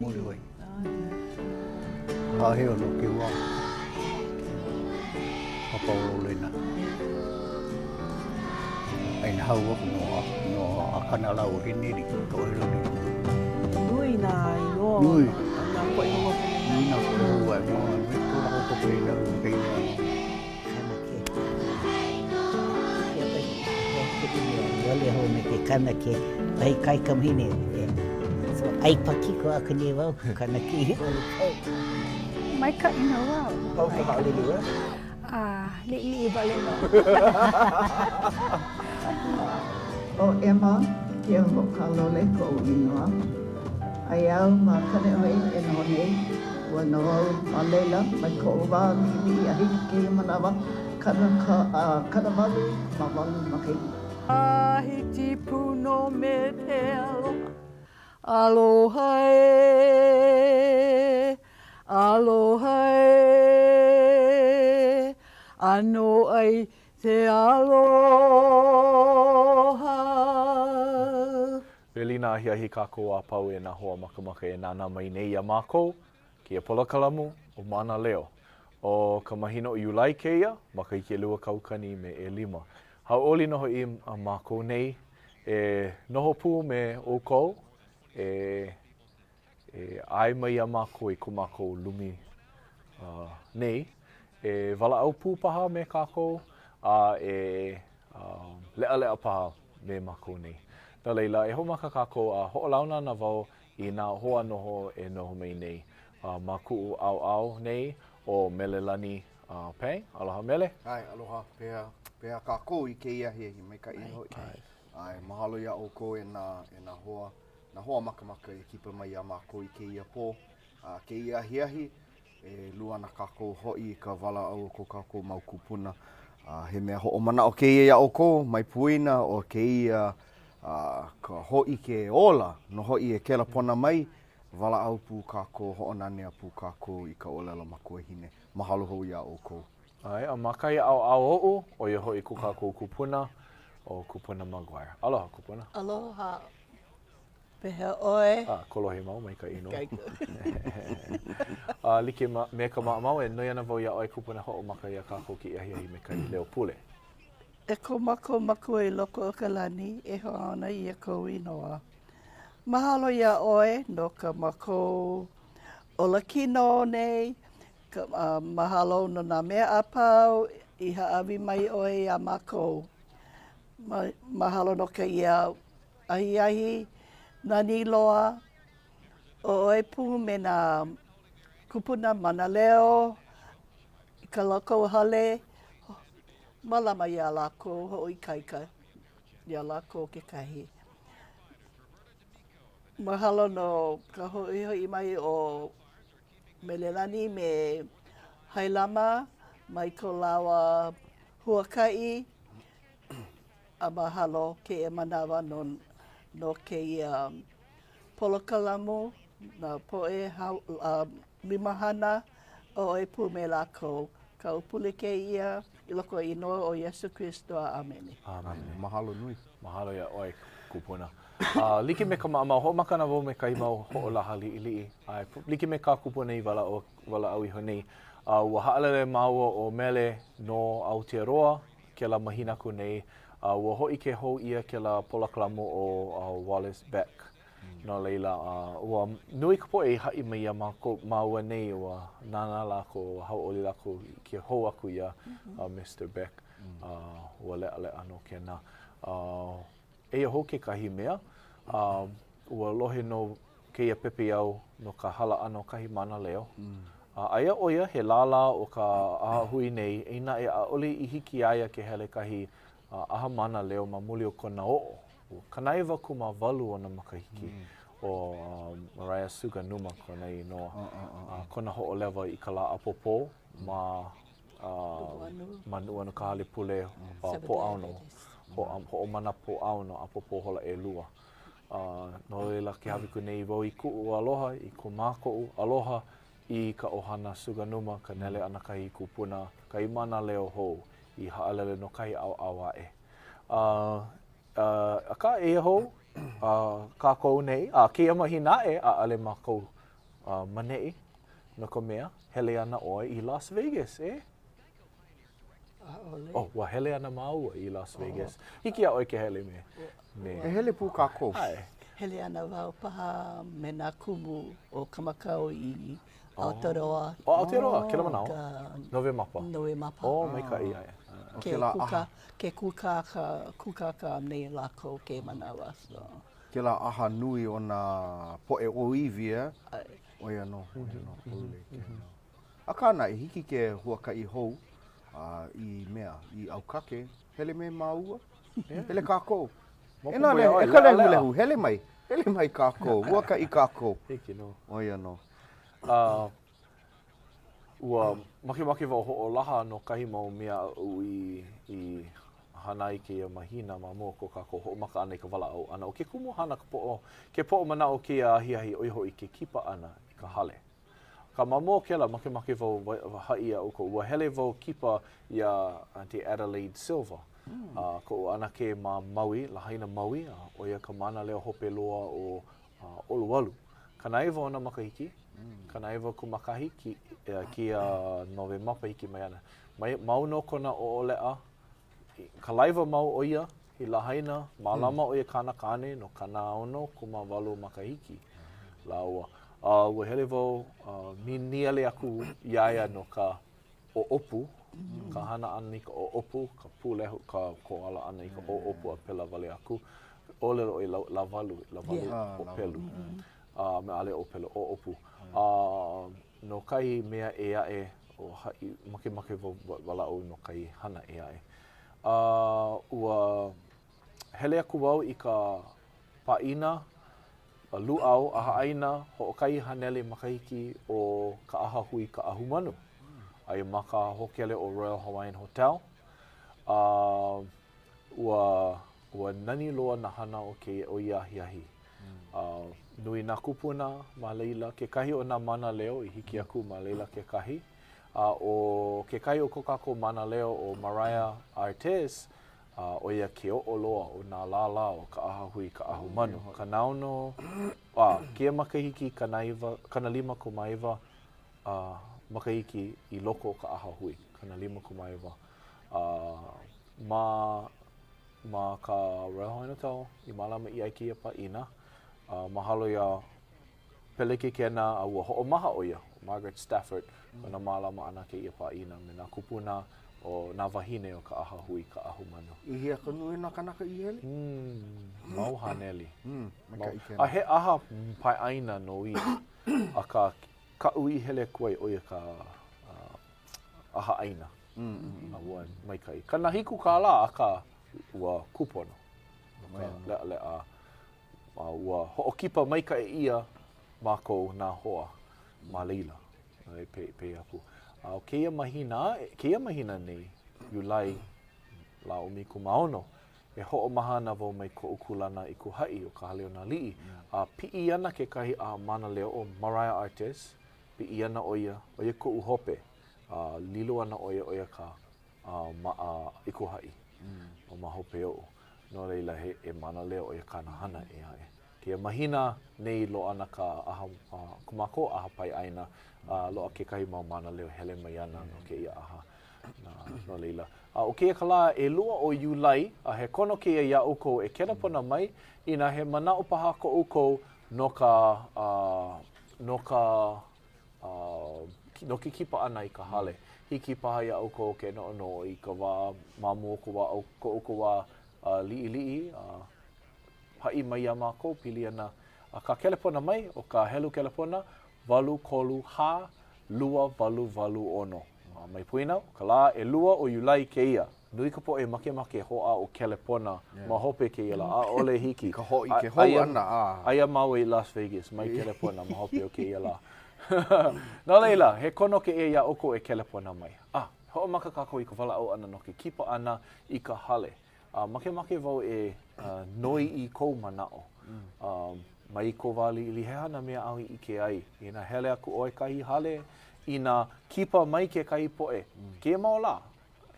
Muliwai. Haʻaheo no ke wā. Papa o Lolena. Ai na hau aku no a no a kana lau he neri to e loli. Nui nā inoa Nui. nā poʻe hou aku. Nui nā poʻe hou ai mo me ko la ko pe na pe na. Kanake. Ia pai, he kuʻu mea, lole hou me ke kanake, wahi kaikamahine, e. So, ʻai pakiko aku nei wau, kanake i ʻole pau. Maikaʻi nō wau. Pau ka haʻalele ʻoe? Ah, liʻiliʻi wale nō. ʻO Emma Keohokalole koʻu inoa. Aia au ma Kaneʻohe e noho nei. Ua noho au ma laila mai koʻu wā liʻiliʻi a hiki kēia manawa, kanaka, 88 makahiki. Tahiti pū nō me te aloha, aloha ē, aloha ē, ʻano ai te aloha. Welina ahiahi kākou a pau e nā hoa makamaka e nānā mai nei iā mākou, kēia polokalamu ʻo Mānaleo. ʻO ka mahina ʻo Iulai kēia, makahiki 2005. Hauʻoli nō hoʻi mākou nei e noho pū me ʻoukou e e ʻae mai iā mākou i ko mākou lumi nei, e walaʻau pū paha me kākou a e leʻaleʻa paha me mākou nei. No laila, e hoʻomaka kākou a hoʻolauna ana wau i nā hoa noho e noho mai nei ma kuʻu ʻaoʻao nei ʻo Melelani Pang. Aloha Mele. ʻAe, aloha. Pehea, pehea kākou i kēia ahiahi maikaʻi hoʻi. ʻAe, mahalo iā ʻoukou e nā, e nā hoa, nā hoa makamaka i kipa mai iā mākou i kēia pō, a kēia ahiahi, e luana kākou hoʻi i ka walaʻau o ko kākou mau kūpuna. A he mea hoʻomanaʻo kēia iā ʻoukou, mai poina ʻo kēia a, ka hōʻike ola nō hoʻi e kela pona mai, walaʻau pū kākou, hoʻonanea pū kākou i ka ʻōlelo makuahine. Mahalo hou iā ʻoukou. ʻAe, a ma kahi ʻaoʻao oʻu, ʻo ia hoʻi ko kākou kupuna, ʻo Kupuna McGuire. Aloha, Kupuna. Aloha. Pehea ʻoe? A, kolohe mau, maikaʻi nō. A like me ka maʻamau, e noi ana wau iā ʻoe kupuna hoʻomaka iā kākou kēia ahiahi me kahi leo pule. E ko mākou Makua i loko o ka lani, e hoʻāna ʻia kou inoa. Mahalo iā ʻoe no ko mākou olakino nei, ka, mahalo no nā mea a pau i hāʻawi mai ʻoe iā mākou. Ma, mahalo no kēia ahiahi nani loa, ʻo ʻoe pū me nā kūpuna mānaleo i ko lākou hale, mālama iā lākou, hoʻoikaika iā lākou kekahi. Mahalo no ka hoʻihoʻi mai o Melelani me Hailama mai ko lāua huakaʻi. A mahalo kēia manawa no, no kēia polokalamu, nā poʻe hau, uh, limahana, ʻo ʻoe pū me lākou. Kaʻu pule kēia i loko o inoa o Iesū Kristo. ʻĀmene. ʻĀmene. Mahalo nui. Mahalo iā ʻoe, kupuna. A like me ka maʻamau, hoʻomaka ana wau me kahi mau hoʻolaha liʻiliʻi. A like me kā kupuna i walaʻau, walaʻau iho nei, a ua haʻalele māua ʻo Mele no Aotearoa, kēlā mahina aku nei, a ua hōʻike hou ʻia kēlā polokalamu ʻo Wallace Beck. No laila, ua nui ka poʻe i haʻi mai iā mākou, māua nei, ua nānā lākou, ua hauʻoli lākou i ʻike hou aku iā Mister Beck. Ua leʻaleʻa nō kēnā. Eia hou kekahi mea, ua lohe nō kēia pepeiao no ka hala ʻana o kahi mānaleo. A aia ʻo ia he lālā o ka ʻahahui nei, eia naʻe ʻaʻole i hiki iā ia ke hele kahi ʻaha mānaleo ma muli o kona oʻo. Ua 98 ona makahiki, ʻo Mariah Suganuma kona inoa, a kona hoʻolewa i ka lā ʻapōpō ma ma Nuʻuanu ka hale pule Pōʻaono, hoʻomana Pōʻaono ʻapōpō hola ʻelua. No laila, ke hāʻawi aku nei wau i kuʻu aloha, i ko mākou aloha i ka ʻohana Suganuma, ka nele ʻana kahi kupuna, kahi mānaleo hou i haʻalele no kahi ʻaoʻao aʻe. Akā, eia hou kākou nei, a kēia mahina aʻe, ʻaʻale mākou. maneʻi, no ka mea, hele ana ʻoe i Las Vegas, e? ʻAʻole. Oh, ua hele ana māua i Las Vegas. Hiki iā ʻoe ke hele me, me. E hele pū kākou. ʻAe. Hele ana wau paha me nā kumu o Kamakau i Aotearoa. Oh, Aotearoa, kēlā manawa. Ka Novemapa. Novemapa. Oh, maikaʻi, ʻae. Ke kūkā, ke kūkā ka, kūkākā nei lākou kēia manawa. So. Kēlā ʻaha nui o nā poʻe ʻōiwi, e? ʻAe. ʻO ia nō, ʻo ia nō, pololei kēlā. Akā naʻe, hiki ke huakaʻi hou a i mea, i ʻAukake, hele me māua, hele kākou. E nā e ka lehulehu, hele mai, hele mai kākou, huakaʻi kākou. Hiki nō. ʻO ia nō. Uh, ua makemake wau hoʻolaha no kahi mau mea aʻu i, i hana i kēia mahina ma mua o ko kākou hoʻomaka ʻana i ka walaʻau ʻana. ʻO ke kumuhana ka poʻo, ke poʻo manaʻo o kēia ahiahi, ʻo ia hoʻi ke kipa ʻana i ka hale. Akā ma mua o kēlā, makemake wau haʻi iā ʻoukou, ua hele wau kipa iā Aunty Adelaide Silva, a koʻu ʻanakē ma Maui, Lahaina Maui, a ʻo ia ka mānaleo hope loa o ʻOluwalu. 90 ona makahiki, 90 kūmākahi kēia Nowemapa hiki mai ana. Mai, mau nō kona ʻoʻoleʻa, kalaiwa mau ʻo ia i Lahaina, mālama ʻo ia kāna kāne no 68 makahiki lāua. A ua hele wau uh, nīnīele aku iā ia no ka ʻoʻopu, ka hana ʻana i ka ʻoʻopu, ka pūlehu, ka kōala ʻana i ka ʻoʻopu a pēlā wale aku. ʻŌlelo ʻo ia lāwalu, lāwalu ʻōpelu. A me ʻaʻole ʻōpelu, ʻoʻopu. A no kahi mea ʻē aʻe, o haʻi, makemake wau walaʻau no kahi hana ʻē aʻe. A ua hele aku wau i ka pāʻina lūʻau ʻahaʻaina 100 makahiki o ka ʻAhahui Kaʻahumanu. Aia ma ka hōkele ʻo Royal Hawaiian Hotel. A ua, ua nani loa nā hana o kēia, o ia ahiahi. A nui nā kūpuna ma laila, kekahi o nā mānaleo i hiki aku ma laila kekahi. A ʻo kekahi o ko kākou mānaleo ʻo Mariah Artez, a ʻo ia ke oʻo loa o nā lālā o ka ʻAhahui Kaʻahumanu, 60, a kēia makahiki 90, 59 a makahiki i loko o ka ʻahahui, 59. A ma ma ka Royal Hawaiian Hotel i mālama ʻia ai kēia pāʻina, a mahalo iā Pelekikena a ua hoʻomaha ʻo ia, Margaret Stafford, kona mālama ʻana kēia pāʻina me nā kūpuna o nā wāhine o ka ʻAhahui Kaʻahumanu. I hea ka nui o nā kānaka i hele? Mm, mau haneli. Mm, mau. A he ʻaha paeʻāina nō ia, akā kaʻu i hele aku ai, ʻo ia ka uh, ʻahaʻaina. Mm, mm, mm. A ua maikaʻi. 70 kālā, akā ua kūpono. No ka leʻaleʻa A ua hoʻokipa maikaʻi ʻia mākou nā hoa ma laila, e pēia aku. A ʻo kēia mahina, kēia mahina nei, Iulai, lā 16, e hoʻomaha ana wau mai koʻu kūlana iku haʻi o ka Hale o nā Aliʻi, a piʻi ana kekahi ʻaha mānaleo ʻo Mariah Artez, piʻi ana ʻo ia, ʻo ia koʻu hope, a lilo ana ʻo ia, ʻo ia ka a ma a iku haʻi mm. ma hope oʻu. No laila, he e mānaleo ʻo ia kāna hana ʻē aʻe. Kēia mahina nei loaʻa ana ka ʻaha, ko mākou ʻaha paeʻāina, a loaʻa kekahi mau mānaleo hele mai ana no kēia ʻaha. No laila, a ʻo kēia ka lā ʻelua o Iulai, a he kono kēia iā ʻoukou e kelepona mai inā he manaʻo paha ko ʻoukou no ka, no ka no ke kipa ʻana i ka hale. Hiki paha iā ʻoukou ke noʻonoʻo i ka wā ma mua o ko wā, ko ʻoukou wā liʻiliʻi, a haʻi mai iā mākou pili ana a ka kelepona mai, ʻo ka helu kelepona, 8 3 4 2 8 8 6. A mai poina, ʻo ka lā ʻelua o Iulai kēia. Nui ka poʻe makemake hoʻāʻo kelepona ma hope kēia lā. ʻAʻole hiki. Ka hōʻike hou ʻana, a. Aia māua i Las Vegas, mai kelepona ma hope o kēia lā. No laila, he kono kēia iā ʻoukou e kelepona mai. A, hoʻomaka kākou i ka walaʻau ʻana no ke kipa ʻana i ka hale. A makemake wau e noi i kou manaʻo. Mai kou wā liʻiliʻi, he aha nā mea āu i ʻike ai? Inā hele aku ʻoe kahi hale, inā kipa mai kekahi poʻe, kēia mau lā.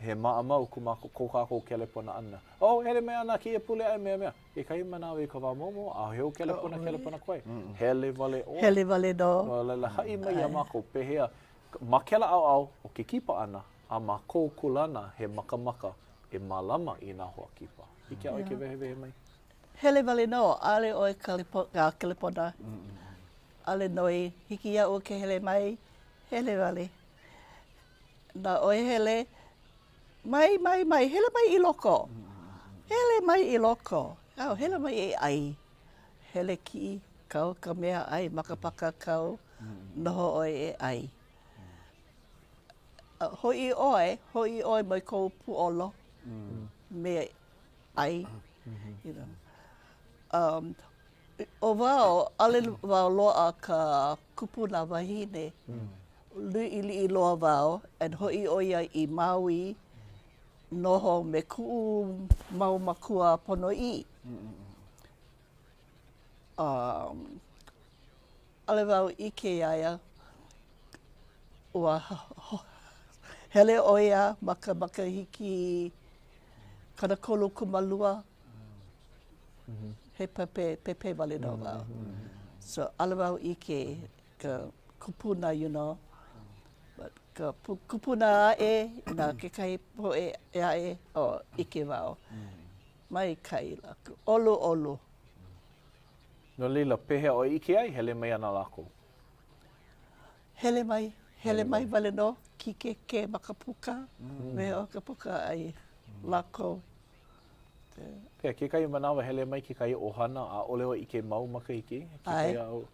He maʻamau ko mākou, ko kākou kelepona ʻana. Oh, hele mai ana kēia pule aʻe mea mea. Kekahi manawa i ka wā muamua, ʻaʻohe ou kelepona kelepona koe. Hele wale ʻoe. Hele wale nō. No laila, haʻi mai iā mākou, pehea, ma kēlā ʻaoʻao o ke kipa ʻana, a ma kou kūlana he makamaka e mālama i nā hoa kipa. Hiki iā ʻoe ke wehewehe mai? Hele wale nō, ʻaʻole ʻoe kelepona. ʻAʻole nō i hiki iaʻu ke hele mai, hele wale. Na ʻoe hele, mai, mai, mai, hele mai i loko. Hele mai i loko. Oh, hele mai e ʻai. Hele kiʻi, kau ka mea ʻai ma ka paka kau, noho ʻoe e ʻai. Hoʻi ʻoe, hoʻi ʻoe mai kou pūʻolo me ʻai. You know. Um, ʻO wau, ʻaʻole wau loaʻa ka kupuna wahine. Liʻiliʻi loa wau and hoʻi ʻo ia i Maui noho me kuʻu mau makua ponoʻī. Um, ʻaʻole wau ʻike iā ia. Ua hele ʻo ia ma ka makahiki 32. He pēpē, pēpē wale nō wau. So, ʻaʻole wau ʻike ka kupuna, you know. But ka kupuna aʻe, na kekahi poʻe aʻe, oh, ʻike wau. Maikaʻi lākou, ʻoluʻolu. No laila, pehea ʻoe ʻike ai, hele mai ana lākou? Hele mai, hele mai wale nō, kīkēkē ma ka puka, me o ka puka ai lākou. Pehea, kekahi manawa hele mai kekahi ʻohana, ʻaʻole ʻoe ʻike mau makahiki, kekahi au,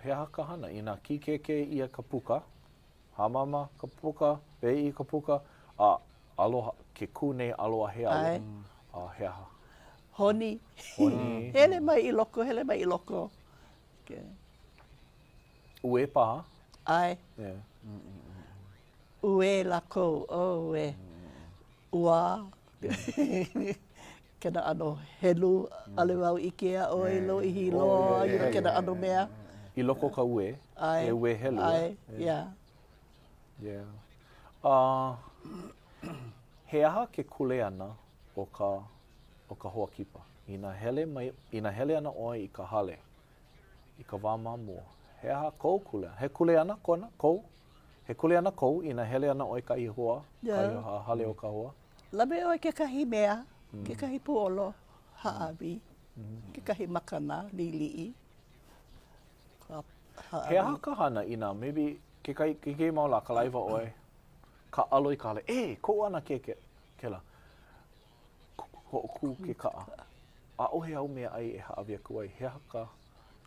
he aha ka hana? Inā kīkēkē ʻia ka puka, hāmama ka puka, wehe ʻia ka puka, a aloha, ke kū nei alo a he alo, a he aha? Honi. Honi. Hele mai i loko, hele mai i loko. Uē paha? ʻAe. Yeah. Uē lākou, oh, uē. Uā. Kēnā ʻano helu, ʻaʻole wau ʻike iā ʻoe lōʻihi loa, you know, kēnā ʻano mea. I loko o ka uē, he uē helu. ʻAe, yeah. Yeah. Uh, he aha ke kuleana o ka, o ka hoa kipa? Inā hele mai, inā hele ana ʻoe i ka hale, i ka wā ma mua, he aha kou kuleana? He kuleana kona, kou? He kuleana kou inā hele ana ʻoe kahi hoa, yeah. kahi hale o ka hoa? Lawe ʻoe kekahi mea, kekahi pūʻolo hāʻawi, kekahi makana liʻiliʻi. Hāʻawi. He aha ka hana inā maybe kekahi, kekahi mau lā kalaiwa ʻoe, kāʻalo i ka hale, e, koʻu ʻanakē ke, kēlā. Hoʻokū ke kaʻa. ʻAʻohe āu mea ʻai e hāʻawi aku ai. He aha ka,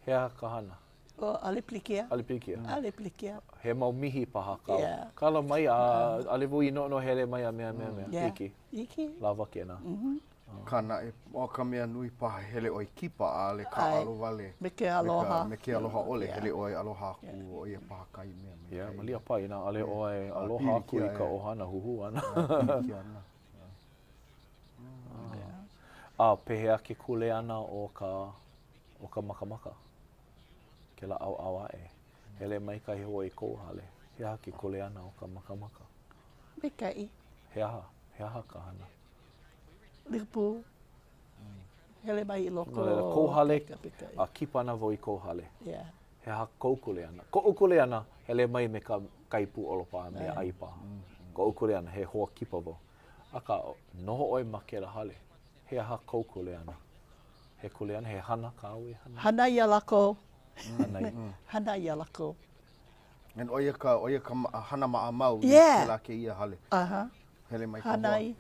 he aha ka hana? Oh, ʻaʻole pilikia. ʻAʻole pilikia. ʻAʻole pilikia. He mau mihi paha kāu. Yeah. Kala mai a ʻaʻole wau i noʻonoʻo hele mai a mea mea mea. Yeah. Hiki. Hiki. Lawa kēnā. Mm -hmm. Akā naʻe, ʻo ka mea nui paha hele ʻoe kipa, ʻaʻole kāʻalo wale. Me ke aloha. Me ke aloha ʻole, hele ʻoe aloha aku, ʻo ia paha kahi mea maikaʻi. Yeah, malia paha inā ʻaʻole ʻoe aloha aku i ka ʻohana, huhū ana. Pilikia ana. A pehea ke kuleana o ka, o ka makamaka? Kēlā ʻaoʻao aʻe. Hele mai kahi hoa i kou hale. He aha ke kuleana o ka makamaka? Maikaʻi. He aha? He aha ka hana? Like pū. Hele mai i loko. No laila, kou hale, a kipa ana wau i kou hale. Yeah. He aha kou kuleana? Koʻu kuleana, hele mai me ka kai pūʻolo paha, mea ʻai paha. Koʻu kuleana, he hoa kipa wau. Akā, noho ʻoe ma kēlā hale. He aha kou kuleana? He kuleana, he hana kāu e hana? Hana iā lākou. Hana, hana iā lākou. And ʻo ia ka, ʻo ia ka hana maʻamau yeah. i kēlā kēia hale. Uh-huh. Hele mai ka hoa. Hānai,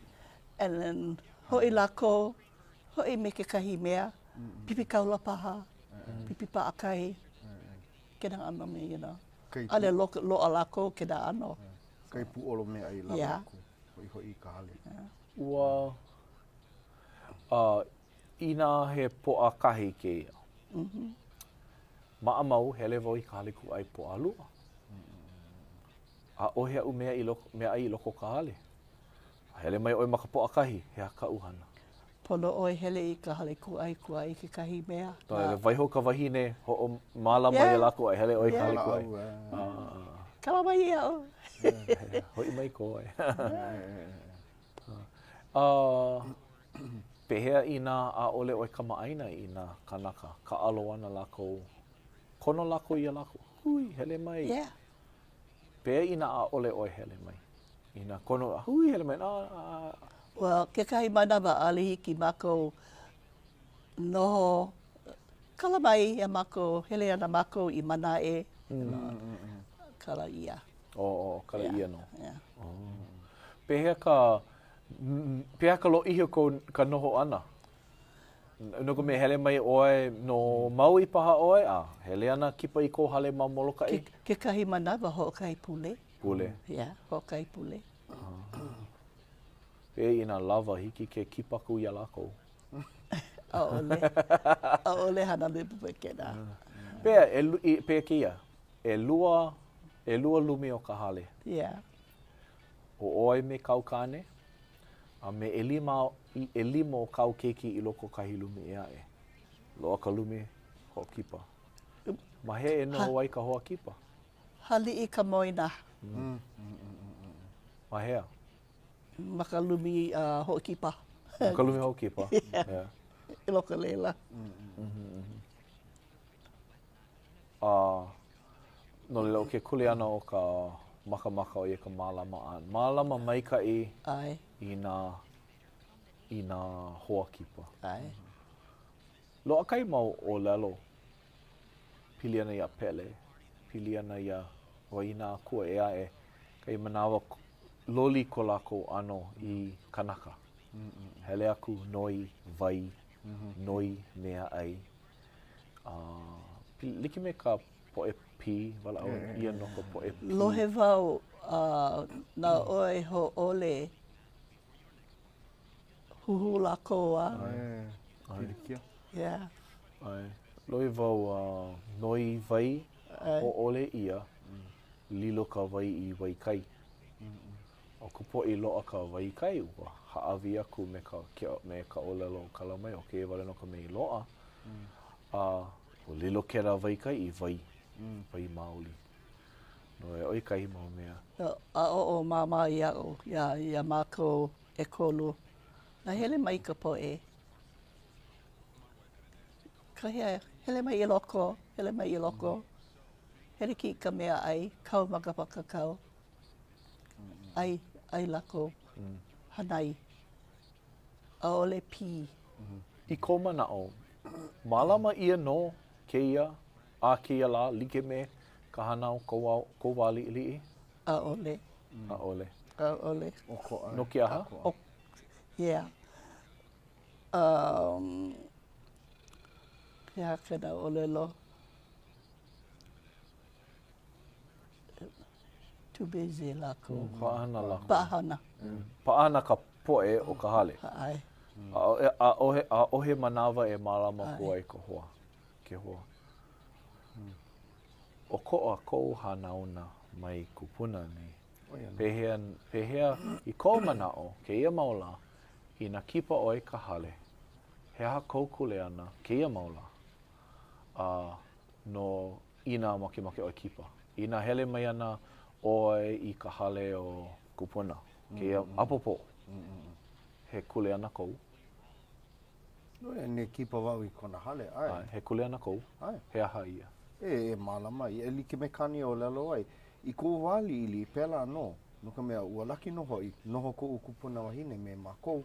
and then hoʻi lākou, hoʻi me kekahi mea, pipi kaula paha, pipi paʻakai, kēnā ʻano mea, you know. ʻAʻole loaʻa lākou kēnā ʻano. Kai pūʻolo meaʻai lawe yeah. aku, hoʻihoʻi i ka hale. Yeah. Ua, uh, inā he Pōʻakahi kēia, mm -hmm. maʻamau hele wau i ka hale kūʻai Pōʻalua. ʻAʻohe aʻu mea i loko, meaʻai i loko o ka hale. A hele mai ʻoe ma ka Pōʻakahi, he aha kaʻu hana? Pono ʻoe hele i ka hale kūʻai kūʻai kekahi mea. No laila, waiho ka wahine hoʻomālama yeah. iā lākou a hele ʻoe i ka hale yeah. kūʻai. Kala mai iaʻu. Hoʻi mai koe. Uh, pehea inā ʻaʻole ʻoe kamaʻāina i nā kānaka, kāʻalo ana lākou, kono lākou iā lākou, hui, hele mai. Yeah. Pehea inā ʻaʻole ʻoe hele mai? Inā kono, hui, hele mai, ah, ah. Well, kekahi manawa ʻaʻole hiki mākou noho kala mai iā mākou, hele ana mākou i Manaʻe, kala ʻia. Oh, oh, kala ʻia nō. Yeah. Oh. Pehea ka, pehea ka lōʻihi o kou, ka noho ʻana? No ka mea, hele mai ʻoe no Maui paha ʻoe, a hele ana kipa i kou hale ma Molokaʻi? Ke, kekahi manawa, hoʻokahi pule. Pule. Yeah, hoʻokahi pule. Pehea inā lawa, hiki ke kipaku iā lākou? ʻAʻole. ʻAʻole hana nui pupekena. Pehea, e, pehea kēia? ʻElua, ʻelua lumi o ka hale. Yeah. ʻO ʻoe me kāu kāne, a me ʻelima, ʻelima o kāu keiki i loko o kahi lumi ʻē aʻe. Loaʻa ka lumi hoʻokipa. Ma hea e noho ai ka hoa kipa? Haliʻi ka moena. Ma hea? Ma ka lumi uh, hoʻokipa. Ma ka lumi hoʻokipa. yeah. I loko laila. Mm -hmm. A no laila, ʻo ke kuleana o ka makamaka ʻo ia ka mālama ʻana. Mālama maikaʻi ʻAe. i nā, i nā hoa kipa. ʻAe. Loaʻa kahi mau ʻōlelo pili ana iā Pele, pili ana iā, ua i nā akua ʻē aʻe, kahi manawa loli ko lākou ʻano i kanaka. Hele aku noi wai, noi meaʻai. A like me ka poʻe pī, walaʻau ʻia no ka poʻe pī. Lohe wau na ʻoe hōʻole huhū lākou a. ʻAe, pilikia. Yeah. ʻAe. Lohe wau noi wai hōʻole ʻia, lilo ka wai i wai kai. ʻO ka poʻe i loaʻa ka wai kai, ua hāʻawi aku me ka me ka ʻōlelo kala mai, ʻo kēia wale nō ka mea i loaʻa. A ua lilo kēlā wai kai i wai, wai maoli. No e ʻoi kahi mau mea. Aʻo ʻo Māmā iaʻu, iā, iā mākou ʻekolu, a hele mai ka poʻe. Kahi a hele mai i loko, hele mai i loko. Hele kiʻi i ka meaʻai, kau ma ka pākākau. ʻAi, ʻai lākou, hānai, ʻaʻole pī. I kou manaʻo, mālama ʻia nō kēia a kēia lā like me ka hana o kou, kou wā liʻiliʻi? ʻAʻole. ʻAʻole. ʻAʻole. ʻOkoʻa. No ke aha? ʻO, yeah. Um, he aha kēnā ʻōlelo? Too busy lākou. Paʻahana lākou. Paʻahana. Paʻahana ka poʻe o ka hale. ʻAe. ʻAʻohe, ʻaʻohe manawa e mālama aku ai ka hoa, ke hoa. ʻOkoʻa kou hanauna mai kupuna nei. Pehea, pehea i kou manaʻo kēia mau lā, inā kipa ʻoe i ka hale, he aha kou kuleana kēia mau lā? A no inā makemake ʻoe kipa. Inā hele mai ana ʻoe i ka hale o kupuna, kēia ʻapōpō, he kuleana kou. No e ne kipa wau i kona hale, ʻae. ʻAe, he kuleana kou. ʻAe. He aha ia? E, e mālama ia, e like me kāna i ʻōlelo ai. I koʻu wā liʻiliʻi, pēlā nō, no ka mea, ua laki nō hoʻi, noho koʻu kupuna wahine me mākou,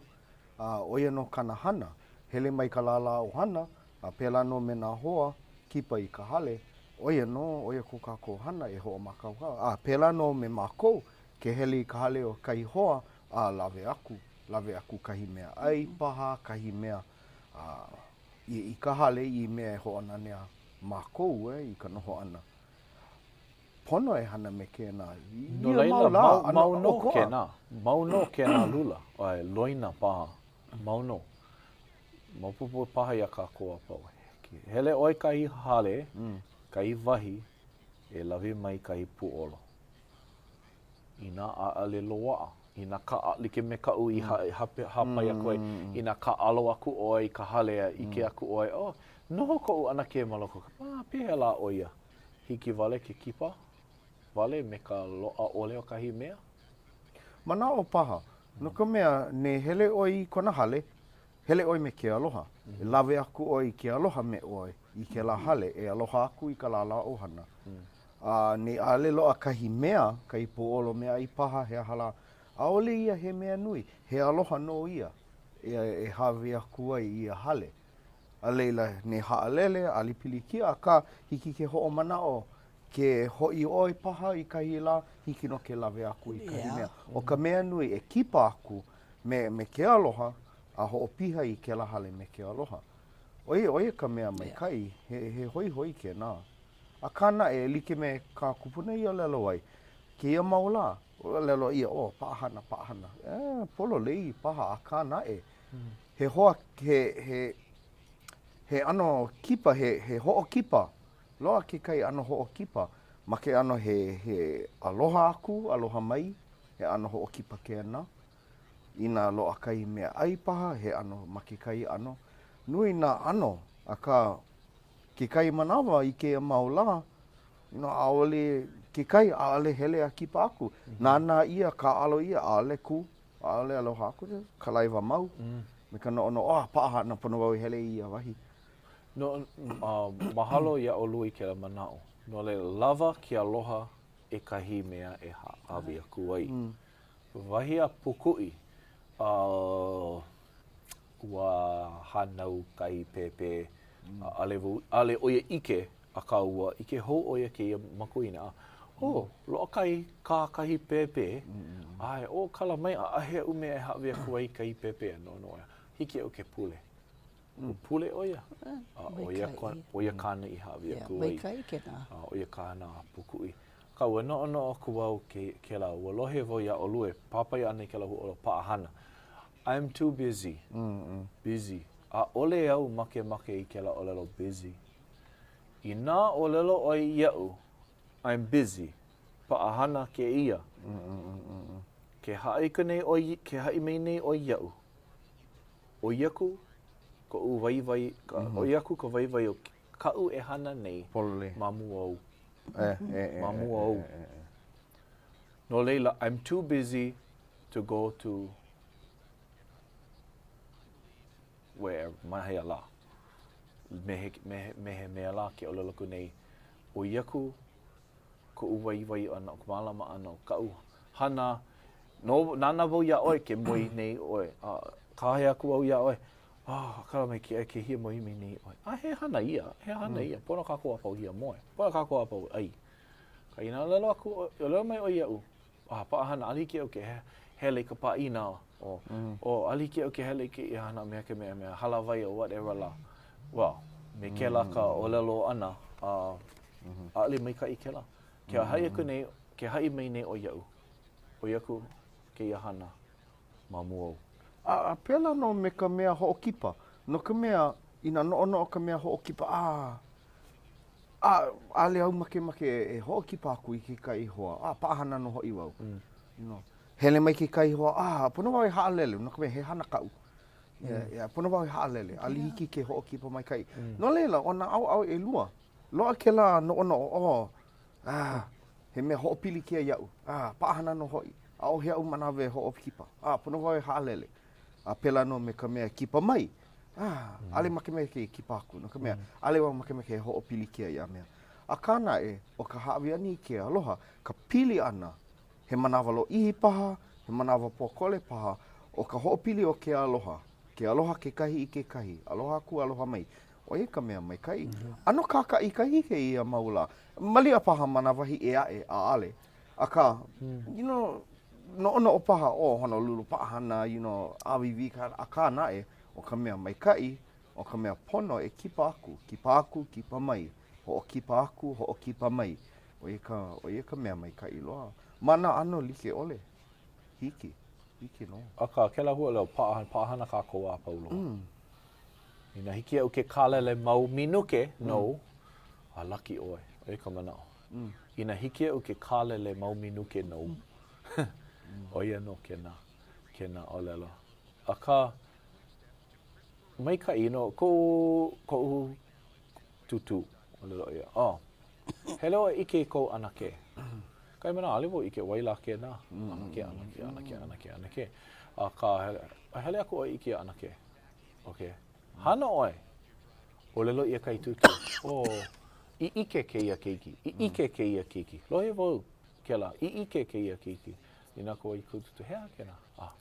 a ʻo ia nō kāna hana, hele mai ka lālā ʻohana, a pēlā nō me nā hoa kipa i ka hale, ʻo ia nō, ʻo ia ko kākou hana e hoʻomākaukau. A pēlā nō me mākou, ke hele i ka hale o kahi hoa, a lawe aku, lawe aku kahi mea ʻai paha, kahi mea a, i, i ka hale i mea e hoʻonanea mākou e, i ka noho ʻana. Pono e hana me kēnā. I No ia laila, mau lā, mau, ʻano mau nō ʻokoʻa. kēnā, mau nō kēnā lula, ʻae, loina paha, mau nō. Maopopo paha iā kākou a pau. Hele ʻoe kahi hale, kahi wahi e lawe mai kahi pūʻolo. Inā ʻaʻole loaʻa, inā ka, like me kaʻu i hāpai aku ai, inā kāʻalo aku ʻoe i ka hale a ʻike aku ʻoe, oh, noho koʻu ʻanakē ma loko, a pehea lā ʻo ia? Hiki wale ke kipa? wale me ka loaʻa ʻole o kahi mea? Manaʻo paha, no ka mea, ne hele ʻoe i kona hale, hele ʻoe me ke aloha. E lawe aku ʻoe i ke aloha me ʻoe i kēlā hale, e aloha aku i ka lālā ʻohana. A ne ʻaʻole loaʻa kahi mea, kahi pōʻolo meaʻai paha, he aha lā, ʻaʻole ia he mea nui, he aloha nō ia e hāʻawi aku ai i ia hale. A laila, ne haʻalele, ʻaʻole pilikia, akā, hiki ke hoʻomanaʻo, ke hoʻi ʻoe paha i kahi lā, hiki nō ke lawe aku i kahi mea. ʻO ka mea nui, e kipa aku me, me ke aloha a hoʻopiha i kēlā hale me ke aloha. ʻO ia, ʻo ia ka mea maikaʻi, he, he hoihoi kēnā. Akā naʻe, e like me kā kupuna i ʻōlelo ai, kēia mau lā, ʻōlelo ʻia, oh, paʻahana, paʻahana. Eh, pololei paha, akā naʻe, he hoa, he, he, he ʻano kipa, he, he hoʻokipa, loaʻa kekahi ʻano hoʻokipa ma ke ʻano he, he aloha aku, aloha mai, he ʻano hoʻokipa kēnā. Inā loaʻa kahi mea ʻai paha, he ʻano ma kekahi ʻano. Nui nā ʻano, akā kekahi manawa i kēia mau lā, you know, ʻaʻole kekahi, ʻaʻole hele a kipa aku. Nānā ʻia, kāʻalo ʻia, ʻaʻole kū, ʻaʻole aloha aku, kalaiwa mau me ka noʻonoʻo, ah, paʻahana pono wau e hele i ia wahi. No, uh, mahalo iā ʻolua i kēlā manaʻo. No laila, lawa ke aloha i kahi mea e hāʻawi aku ai. Mm. Wahi a Pūkuʻi, uh, ua hānau kahi pēpē, ʻaʻole wau, ʻaʻole ʻo ia ʻike, akā ua ʻike hou ʻo ia kēia makuahine, a, oh, loaʻa kai, kā kahi pēpē, a e ʻōkala mai, ʻaʻahe aʻu mea e hāʻawi aku ai i kahi pēpē, no, no, hiki iaʻu ke pule. Ua pule ʻo ia, a ʻo ia, ʻo ia kāna i hāʻawi aku ai. Maikaʻi kēnā. A ʻo ia kāna a Pūkuʻi. Akā, ua noʻonoʻo aku wau ke, kēlā, ua lohe wau iā ʻolua e pāpai ana i kēlā huaʻōlelo paʻahana. I'm too busy. Busy. ʻAʻole au makemake i kēlā ʻōlelo busy. Inā ʻōlelo ʻoe iaʻu, I'm busy, paʻahana kēia. Ke haʻi aku nei ʻoe, ke haʻi mai nei ʻoe iaʻu, ʻoi aku koʻu waiwai, ʻoi aku ka waiwai o kaʻu e hana nei ma mua ou. Ma mua ou. No laila, I'm too busy to go to where, ma hea lā. Me he, me he, me he mea lā ke ʻōlelo aku nei, ʻoi aku koʻu waiwai ʻana, o ka mālama ʻana o kaʻu hana. No, nānā wau iā ʻoe ke moe nei ʻoe, a kāhea aku au iā ʻoe, ah, kala mai ke, ke hiamoe mai nei ʻoe. A he hana ia, he hana ia, pono kākou a pau hiamoe, pono kākou a pau ʻai. Akā inā ʻōlelo aku, ʻōlelo mai ʻoe iaʻu, ah, paʻahana, ʻaʻole hiki iaʻu ke hele i ka pāʻina, o, mm. o, ʻaʻole hiki iaʻu ke hele i kēia hana me ke mea, mea, hālāwai or whatever lā. Well, me kēlā ka mm. ʻōlelo ʻana, a mm-hmm. ʻaʻole maikaʻi kēlā. Ke mm. haʻi aku nei, ke haʻi mai nei ʻoe iaʻu, ʻoi aku kēia hana ma mua ou. A, a pēlā nō me ka mea hoʻokipa. No ka mea, inā noʻonoʻo ka mea hoʻokipa, a, A, ʻaʻole au makemake e hoʻokipa aku i kekahi hoa, a paʻahana nō hoʻi wau. Mm. You know, hele mai kekahi hoa, a pono wau e haʻalele, no ka mea, he hana kaʻu. Mm. Yeah, yeah, pono wau e haʻalele, ʻaʻole hiki ke hoʻokipa maikaʻi. Mm. No laila, ʻo nā ʻaoʻao ʻelua, loaʻa kēlā noʻonoʻo, oh, ah, he mea hoʻopilikia iaʻu, ah, paʻahana nō hoʻi, ʻaʻohe aʻu manawa e hoʻokipa, ah, pono wau e haʻalele. A pēlā nō me ka mea kipa mai, ah, ʻaʻole makemake e kipa aku, no ka mea, ʻaʻole wau makemake e hoʻopilikia ia mea. Akā naʻe, ʻo ka hāʻawi ʻana i ke aloha, ka pili ʻana, he manawa lōʻihi paha, he manawa pōkole paha, ʻo ka hoʻopili o ke aloha, ke aloha kekahi i kekahi, aloha aku, aloha mai, ʻo ia ka mea maikaʻi. ʻAno kākaʻikahi kēia mau lā. Maliʻa paha ma nā wahi ʻē aʻe, ʻaʻole. Akā, you know, noʻonoʻo paha, oh, Honolulu paʻahana, you know, ʻāwīwī ka, akā naʻe, ʻo ka mea maikaʻi, ʻo ka mea pono e kipa aku, kipa aku, kipa mai, hoʻokipa aku, hoʻokipa mai. ʻO ia ka, ʻo ia ka mea maikaʻi loa. Ma nā ʻano like ʻole. Hiki. Hiki nō. Akā, kēlā huaʻōlelo, paʻahana, paʻahana kākou a pau loa. Mm. Inā hiki iaʻu ke kālele mau minuke nou, a laki ʻoe, ʻo ia ka manaʻo. Mm. Inā hiki iaʻu ke kālele mau minuke nou, ʻo ia nō kēnā, kēnā ʻōlelo. Akā, maikaʻi, no koʻu, koʻu tūtū, ʻōlelo ʻo ia, oh, hele ʻoe ʻike i kou ʻanakē. Kahi manawa, ʻaʻole wau ʻike ʻo wai lā kēnā. ʻAnakē, ʻanakē, ʻanakē, ʻanakē, ʻanakē. Akā, hele, hele aku ʻoe i ʻike iā ʻanakē. Okay. Hana ʻoe. ʻŌlelo ʻia kahi tūtū. Oh, i ʻike kēia keiki, i ʻike kēia keiki. Lohe wau kēlā, i ʻike kēia keiki. Nīnau aku au i kuʻu tūtū, he aha kēnā? Ah,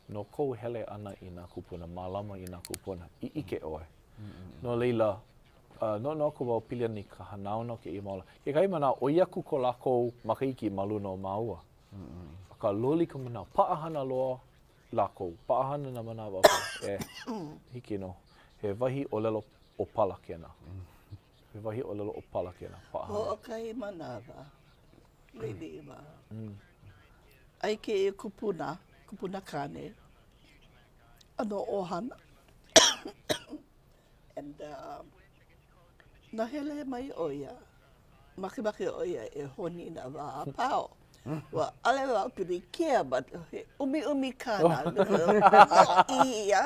no kou hele ʻana i nā kūpuna, mālama i nā kūpuna, i ʻike ʻoe. No laila, uh, noʻonoʻo aku wau pili ana i ka hanauna o kēia mau lā. Kekahi manawa, ʻoi aku ko lākou makahiki ma luna o māua. Akā, loli ka manawa, paʻahana loa lākou, paʻahana nā manawa a pau. E, hiki nō. He wahi ʻōlelo ʻōpala kēnā. He wahi ʻōlelo ʻōpala kēnā, paʻahana. Hoʻokahi manawa, liʻiliʻi wau. Aia kēia kupuna, kupuna kāne, ʻano ʻohana. And uh, na hele mai ʻo ia, makemake ʻo ia e honi i nā waʻa a pau. Ua ʻaʻole wau pilikia, but he ʻumiʻumi kāna, i ia,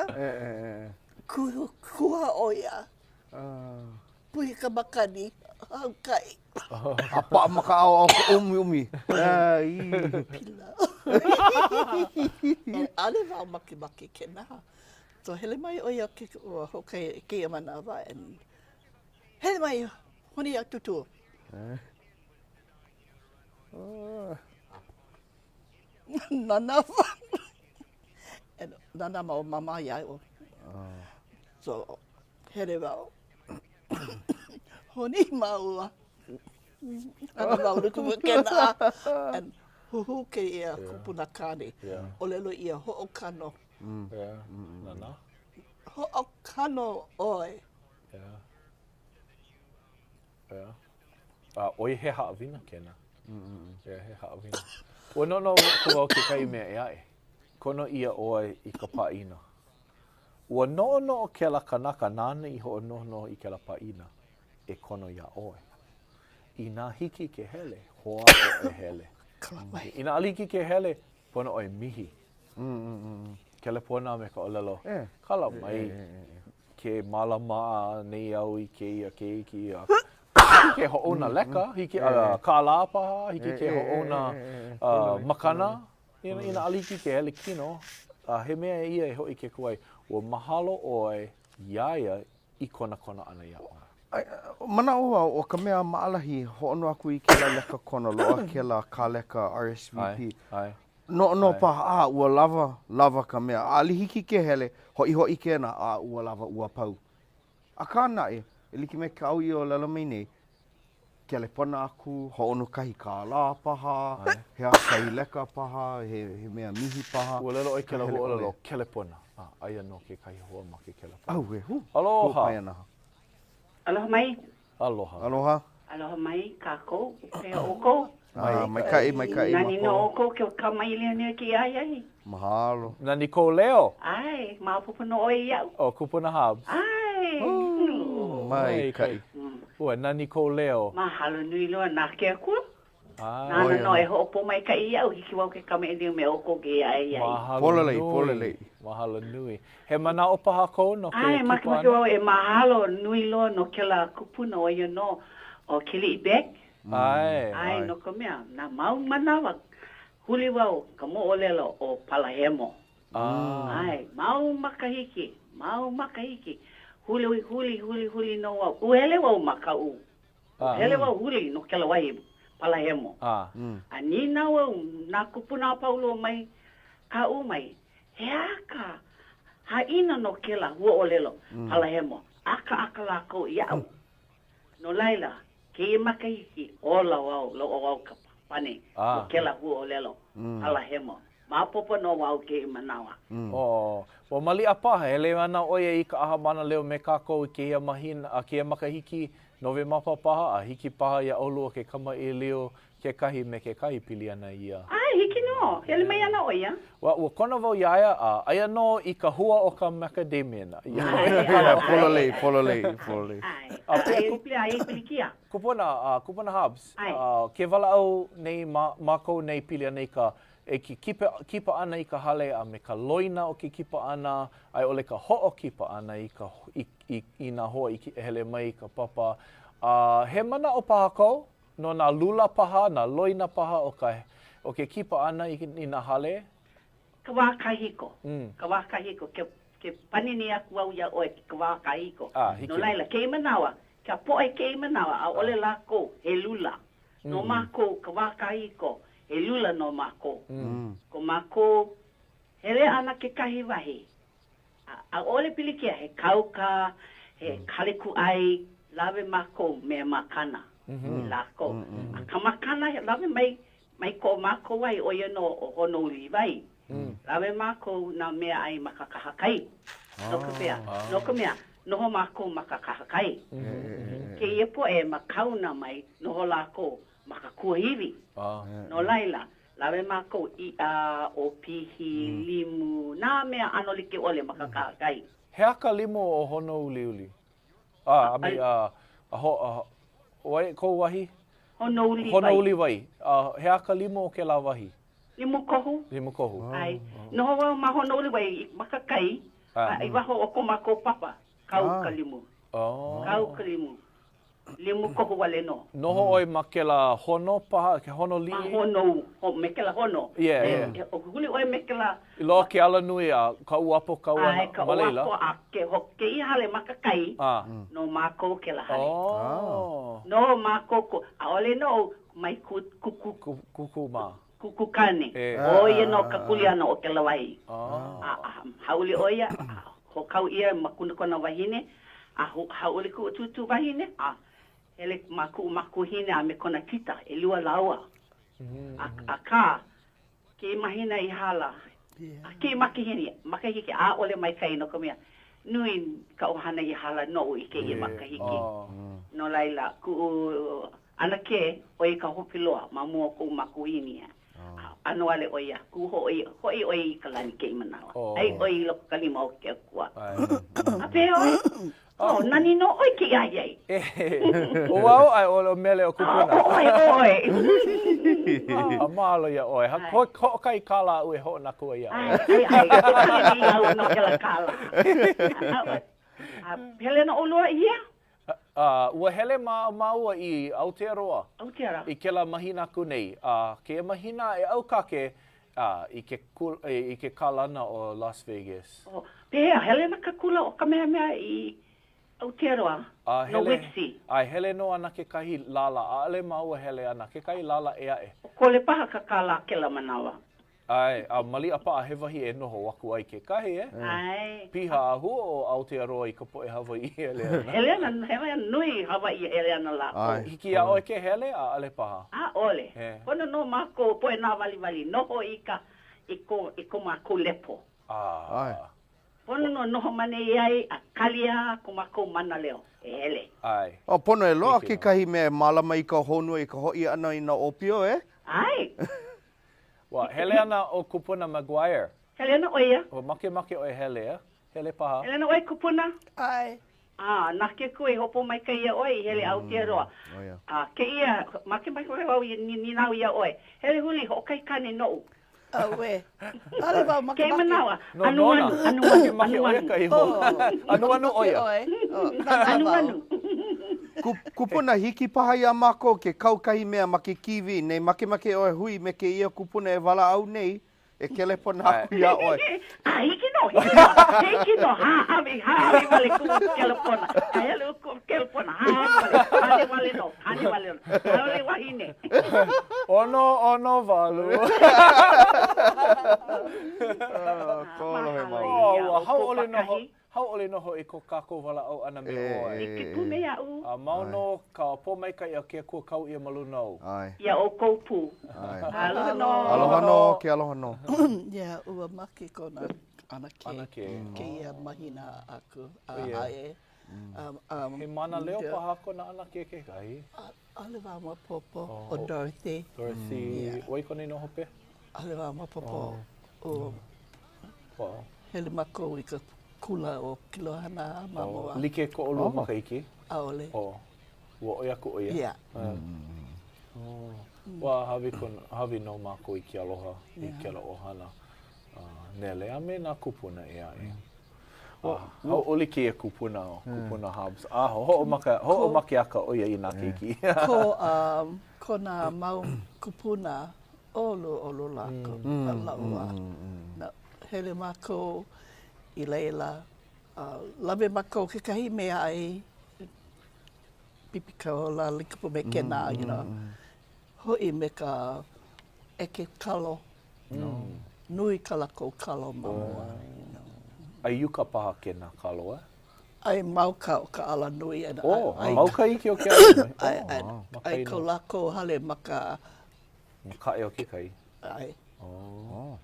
kuha ʻo ia, puhi ka makani, haukaʻi. A paʻa ma ka ʻaoʻao ka ʻumiʻumi. Pila. ʻAʻole wau makemake kēnā. So hele mai ʻo ia ke, ua hoʻokahi kēia manawa and hele mai, honi iā Tūtū. Nānā and nānā mau māmā iaʻu. So hele wau, honi māua. Hana wau no kumu kēnā. And huhū kēia kupuna kāne. ʻŌlelo ʻia hoʻokano. Yeah. Nana? Hoʻokano ʻoe. Yeah. Yeah. A ʻo ia he haʻawina kēnā. Yeah, he haʻawina. Ua noʻonoʻo aku wau kekahi mea ʻē aʻe. Kono ʻia ʻoe i ka pāʻina. Ua noʻonoʻo kēlā kanaka nāna i hoʻonohonoho i kēlā pāʻina e kono iā ʻoe. Inā hiki ke hele, hoʻāʻo e hele. Inā ʻaʻole hiki ke hele, pono ʻoe mihi. Kelepona me ka ʻōlelo, kala mai ke mālama nei au i kēia keiki. Hiki ke hoʻouna leka, hiki kālā paha, hiki ke hoʻouna makana. Inā ʻaʻole hiki ke hele kino, a he mea ia e hōʻike aku ai, ua mahalo ʻoe iā ia i kona kono ʻana iā ʻoe. Manaʻo wau, ʻo ka mea maʻalahi, hoʻouna aku i kēlā leka kono, loaʻa kēlā kāleka RSVP. Noʻonoʻo paha, a ua lawa, lawa ka mea. ʻAʻole hiki ke hele, hoʻihoʻi kēnā, a ua lawa, ua pau. Akā naʻe, e like me kāu i ʻōlelo mai nei, kelepona aku, hoʻouna kahi kālā paha, he aha kahi leka paha, he, he mea mihi paha. Ua ʻōlelo ʻoe kēlā huaʻōlelo kelepona. A, aia nō kekahi hoa ma ke kelepona. Auē, hū. Aloha! Kupaianaha. Aloha mai. Aloha. Aloha. Aloha mai kākou. Pehea ʻoukou? Ah, maikaʻi, maikaʻi Nani nō ʻoukou ke kamaʻilio nei i kēia ahiahi. Mahalo. Nani kou leo. ʻAe, maopopo nō ʻoe iaʻu. ʻO Kupuna Hobbs. ʻAe. Maikaʻi. Ua nani kou leo. Mahalo nui loa na ke Akua. ʻAe. Nāna nō e hoʻopōmaikaʻi iaʻu, hiki wau ke kamaʻilio me ʻoukou kēia ahiahi. Mahalo Pololei, nui. pololei. Mahalo nui. He manaʻo paha kou no ke ʻAe, kipa ʻana? makemake wau e mahalo nui loa no kēlā kupuna ʻo ia nō ʻo Keliʻi Beck. ʻAe. ʻAe, no ka mea, nā mau manawa, huli wau ka moʻolelo o Palahemo. ʻAe, mau makahiki, mau makahiki, huli, huli, huli, huli nō wau. Ua hele wau ma Kaʻū. Ua hele wau huli no kēlā wahi Palahemo. A nīnau au nā kūpuna a pau loa mai Kaʻū mai, he aha ka haʻina no kēlā huaʻōlelo Palahemo? ʻAkaʻaka lākou iaʻu. No laila, kēia makahiki, ola wau, loaʻa wau ka pane no kēlā huaʻōlelo Palahemo. Maopopo nō wau kēia manawa. Oh, ua maliʻa paha, hele ana ʻo ia i ka ʻaha mānaleo me kākou i kēia mahina, a kēia makahiki, Nowemapa paha, a hiki paha iā ʻolua ke kamaʻilio kekahi me kekahi pili ana ia. ʻAe, hiki nō. Hele mai ana ʻo ia. Ua, ua kono wau iā ia, a aia nō i ka hua o ka macadamia. ʻAe, pololei, pololei, pololei. ʻAe, ʻae, aia i pilikia. Kupuna, Kupuna Hobbs, ke walaʻau nei mākou nei pili ana i ka E ke kipa, kipa ʻana i ka hale a me ka loina o ke kipa ʻana, a i ʻole ka hoʻokipa ʻana i ka, i, i, i nā hoa i hele mai i ka papa. A he manaʻo paha kou? no nā lula paha, nā loina paha o ka, o ke kipa ʻana i, i nā hale? Ka wā kahiko, ka wā kahiko, ke, ke panini aku au iā ʻoe i ka wā kahiko. Ah, hiki. No laila, kēia manawa, ka poʻe kēia manawa, ʻaʻole lākou he lula. No mākou, ka wā kahiko, he lula nō mākou. Ko mākou hele ʻana kekahi wahi, A, ʻaʻole pilikia, he kauka, he hale kūʻai, lawe mākou mea makana i lākou. A ka makana, he lawe mai, mai ko mākou wahi, ʻo ia nō ʻo Honouliwai. Lawe mākou nā meaʻai ma ka kahakai. No ka mea, no ka mea, noho mākou ma ka kahakai. Kēia poʻe ma Kauna mai, noho lākou ma ka kuahiwi. No laila, Lawe mākou iʻa, ʻopihi, limu, nā mea ʻano like ʻole ma ka kahakai. He aha ka limu o Honouliuli? A, I mean, a, a ho, a, wai, kou wahi? Honouliwai. Honouliwai. A, he aha ka limu o kēlā wahi? Limu kohu. Limu kohu. ʻAe. Noho wau ma Honouliwai ma ka kai, a i waho o ko mākou papa, kau ka limu. Kau ka limu. Limu kohu wale nō. Noho ʻoe ma kēlā hono paha, ke hono liʻi? Ma hono, ho, me kēlā hono. Yeah, yeah. E, e, huli ʻoe me kēlā. I loa ke alanui a ka uapo kau ana ʻAe, ka ma laila. uapo a ke, ho, kēia hale ma ka kai, Ah. no mākou kēlā hale. Oh. No mākou ko, ʻaʻole no mai ku, kuku. Ku, kuku mā. Kuku kāne. E. ʻO ia nō ka kuleana o kēlā wahi. Oh. A, a hāʻule ʻo ia, a hoʻokau ʻia ma kona wahine, a hāʻule kuʻu tūtū wahine, a hele ma kuʻu makuahine a me kona tita, ʻelua lāua. A, akā, kēia mahina i hala, a kēia makahiki, makahiki, ʻaʻole maikaʻi no ka mea, nui ka ʻohana i hala noʻu i kēia makahiki. No laila, kuʻu ʻAnakē, ʻo ia ka hope loa ma mua o koʻu makuahine. A ʻano ale ʻo ia, kū hoʻi hoʻi ʻo ia i ka lani kēia manawa. Ai ʻo ia i loko ka lima o ke Akua. A pehea ʻoe? Oh, nani nō ʻoe kēia ahiahi. ʻO wau, ʻae, ʻo Mele ʻo Kupuna. ʻO ʻoe, ʻo ʻoe. A mahalo iā ʻoe. Hoʻokahi kālā aʻu e hoʻouna aku ai iā ʻoe. ʻAe, ʻae, ʻae. Ke kali nei au no kēlā kālā. A hele nō ʻolua i hea? A, ua hele mā, māua i Aotearoa. Aotearoa. I kēlā mahina aku nei. A, kēia mahina e ʻAukake, a, i ke kul, i ke kalana o Las Vegas. Oh, pehea, hele ana ka kula o Kamehameha i Aotearoa, A, no hele, WIPCE? ʻae, hele nō ana kekahi lālā, ʻaʻole māua hele ana, kekahi lālā ʻē aʻe. ʻOkole paha ka kālā kēlā manawa. ʻAe, a maliʻa paha he wahi e noho aku ai kekahi, e? ʻAe. Piha a hua ʻo Aotearoa i ka poʻe Hawaiʻi e hele ana. Hele ana, hele ana, nui Hawaiʻi e hele ana lākou. Hiki iā ʻoe ke hele, ʻaʻole paha? ʻAʻole. E. Pono nō mākou poʻe nāwaliwali noho i ka, i ko, i ko mākou lepo. ʻAe. Pono nō noho ma nei ai a kali a ko mākou mānaleo e hele. ʻAe. A pono e loaʻa kekahi mea e mālama i ka honua i ka hoʻi ʻana i nā ʻōpio, e? ʻAe. Ua hele ana ʻo Kupuna McGuire. Hele ana ʻo ia. Ua makemake ʻoe hele, a? Hele paha. Hele ana ʻoe, Kupuna? ʻAe. A, na ke Akua i hoʻopōmaikaʻi iā ʻoe i hele Aotearoa. A, kēia, makemake wau e nīnau iā ʻoe, hele huli hoʻokahi kāne noʻu. ʻAuē. ʻAʻole wau makemake. Kēia manawa, No, anuanu, nona. anuanu, Makemake ʻo ia anuanu. ka iho. Anuanu ʻo ia. Anuanu. Kupuna, hiki paha iā mākou ke kau kahi mea ma ke kīwī nei. Makemake ʻoe hui me kēia kupuna e walaʻau nei, e kelepona aku iā ʻoe. A hiki nō, hiki nō, hiki nō, hāʻawi, hāʻawi wale kuʻu kelepona. A hele kuʻu kelepona, hāʻawi wale, kāne wale nō, kāne wale nō, ʻaʻole wahine. ʻOno, ʻono walu. Kolohe maoli. Oh, ua hauʻoli nō hoʻi. Hauʻoli nō hoʻi ko kākou walaʻau ʻana me ʻoe. Like pū me aʻu. A mau nō ka pōmaikaʻi a ke Akua kau ʻia ma luna ou. ʻAe. Iā ʻoukou pū. ʻAe. Aloha nō. Aloha nō, ke aloha nō. Yeah, ua make kona ʻanakē. ʻAnakē. Kēia mahina aku. A, ʻae. Um, um, He mānaleo paha kona ʻanakē kekahi? ʻAʻole wau maopopo ʻo Dorothy. Dorothy, Yeah. ʻo wai kona inoa hope? ʻAʻole wau maopopo. ʻO Wow. Hele mākou i ka kula ʻo Kilohana ma mua. Oh, like ko ʻolua oh. makahiki? ʻAʻole. Oh. Ua ʻoi aku ʻo ia? Yeah. Oh. Ua hāʻawi kon, hāʻawi nō mākou i ke aloha yeah. i kēlā ʻohana uh, nele a me nā kūpuna ʻē aʻe. Mm. Ua hauʻoli kēia kupuna, kupuna Hobbs. A hoʻomaka, hoʻomakeʻaka ʻo ia i nā keiki. Ko, um, Kona mau kupuna ʻoluʻolu lākou ma loʻu wā. Hele mākou i laila, lawe mākou kekahi meaʻai, pipikaula, like pū me kēnā, you know. Hoʻi me ka ʻeke kalo. Nui kā lākou kalo ma mua, you know. ʻAi yuka paha kēnā kalo, eh? ʻAe mauka o ka alanui. Oh, mauka iki o ke alanui. ʻAe, ʻae, ʻae ko lākou hale ma ka... Ma kaʻe o ke kai. ʻAe. Oh.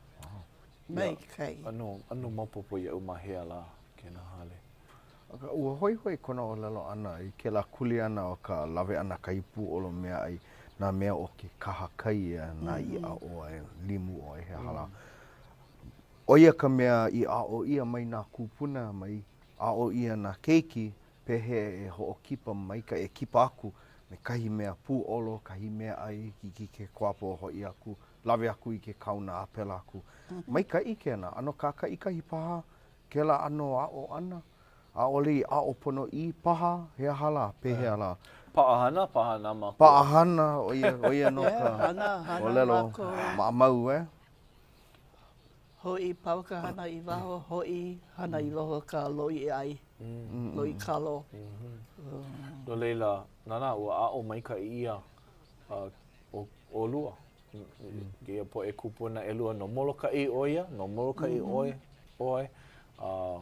Maikaʻi. ʻAno, ʻano maopopo iaʻu ma hea lā kēnā hale. Akā, ua hoihoi kona ʻōlelo ʻana i kēlā kuleana o ka lawe ʻana kahi pūʻolo meaʻai, nā mea o ke kahakai, nā iʻa ʻoe, limu ʻoe, he aha lā. ʻO ia ka mea i aʻo ʻia mai nā kūpuna mai, aʻo ʻia nā keiki, pehea e hoʻokipa maikaʻi, e kipa aku me kahi mea pūʻolo, kahi meaʻai, hiki ke kuapo hoʻi aku, lawe aku i ke kaona a pēlā aku. Maikaʻi kēnā, ʻano kākaʻikahi paha kēlā ʻano aʻo ʻana, ʻaʻole i aʻo ponoʻī paha, he aha lā, pehea lā? Paʻahana paha nā mākua. Paʻahana, ʻo ia, ʻo ia nō ka ʻōlelo maʻamau, eh? Hoʻi pau ka hana i waho, hoʻi hana i loko ka loʻi ʻai, loʻi kalo. No laila, nānā, ua aʻo maikaʻi ʻia ʻolua, kēia poʻe kūpuna ʻelua no Molokaʻi ʻo ia, no Molokaʻi ʻoe, ʻoe, a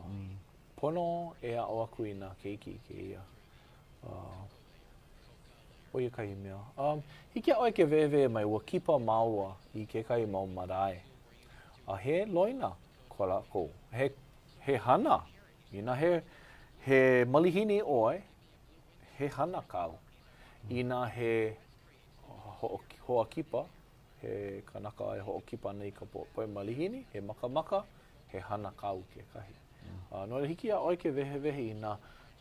pono e aʻo aku i nā keiki i kēia. ʻO ia kahi mea. Um, hiki iā ʻoe ke wehewehe mai, ua kipa māua i kekahi mau marae. A he loina ko lākou. He, he hana. Inā he, he malihini ʻoe, he hana kāu. Inā he hoʻo, hoakipa, he kanaka e hoʻokipa ana i ka poʻe malihini, he makamaka, he hana kāu kekahi. A no laila, hiki iā ʻoe ke wehewehe i nā,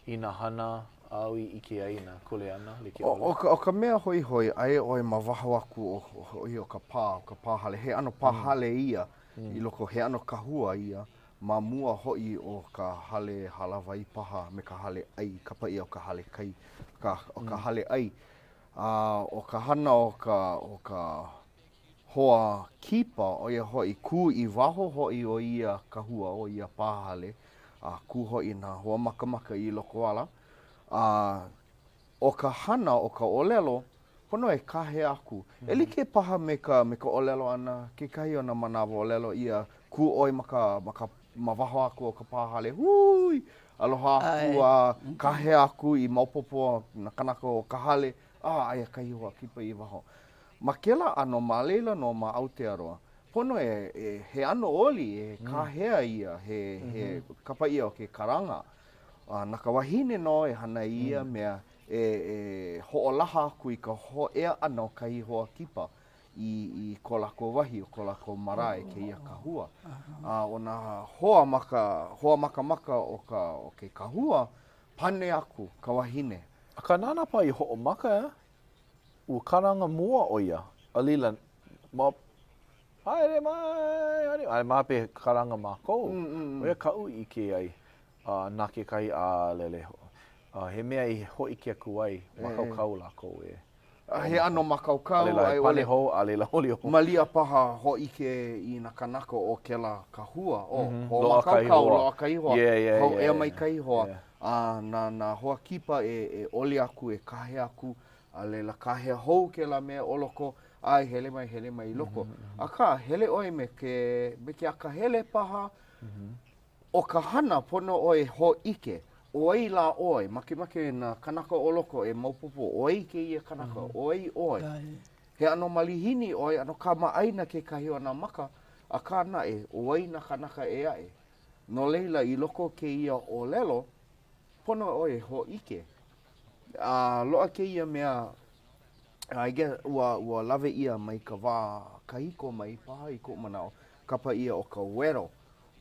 i nā hana āu i ʻike ai i nā kuleana like ʻole? ʻO ka, ʻo ka mea hoihoi, aia ʻoe ma waho aku o, hoʻi o ka pā, o ka pā hale, he ʻano pā hale ia i loko, he ʻano kahua ia ma mua hoʻi o ka hale hālāwai paha me ka hale ʻai, kapa ʻia o ka hale kai, ka, o ka hale ʻai. A ʻo ka hana o ka, o ka hoa kipa, ʻo ia hoʻi, kū i waho hoʻi o ia kahua, o ia pā hale, a kū hoʻi nā hoa makamaka i loko ala. A ʻo ka hana o ka ʻōlelo, pono e kāhea aku. E like paha me ka, me ka ʻōlelo ʻana, kekahi o nā manawa ʻōlelo ʻia, kū ʻoe ma ka, ma ka, ma waho aku o ka pā hale, hūi! Aloha aku a kāhea aku i maopopo nā kanaka o ka hale, a aia kahi hoa kipa i waho. Ma kēlā ʻano, ma laila nō ma Aotearoa, pono e, e, he ʻano oli e kāhea ia, he, he kapa ʻia o ke karanga. A na ka wahine nō e hana i ia mea e, e hoʻolaha aku i ka hōʻea ʻana o kahi hoa kipa i, i ko lākou wahi, o ko lākou marae, kēia kahua. A ʻo nā hoa maka, hoa makamaka o ka, o ke kahua, pane aku ka wahine. Akā nāna paha i hoʻomaka, eh? Ua karanga mua ʻo ia, a laila, ma, haere mai, haere mai, ma hope karanga mākou. ʻO ia kaʻu i ʻike ai uh, na kekahi ʻālele. Uh, he mea i hōʻike aku ai, mākaukau lākou e. He ʻano mākaukau, A laila, e pane hou, a laila holi hou. Malia paha hōʻike i nā kanaka o kēlā kahua, oh, hoʻomākaukau, loaʻa kahi hoa, hōʻea mai kahi hoa. A na nā hoa kipa e e oli aku, e kāhea aku, a laila kāhea hou kēlā mea o loko, ʻae, hele mai, hele mai i loko. Akā, hele ʻoe me ke, me ke akahele paha, ʻo ka hana pono ʻoe e hōʻike, ʻo ai lā ʻoe, makemake nā kanaka o loko e maopopo, ʻo ai kēia kanaka, ʻo ai ʻoe. He ʻano malihini ʻoe, ʻano kamaʻāina kekahi o nā maka, akā naʻe, ʻo ai nā kanaka ʻē aʻe. No laila, i loko o kēia ʻōlelo, pono ʻoe e hōʻike. A loaʻa kēia mea, I guess, ua, ua lawe ʻia mai ka wā kahiko mai paha i koʻu manaʻo, kapa ʻia ʻo ka wero.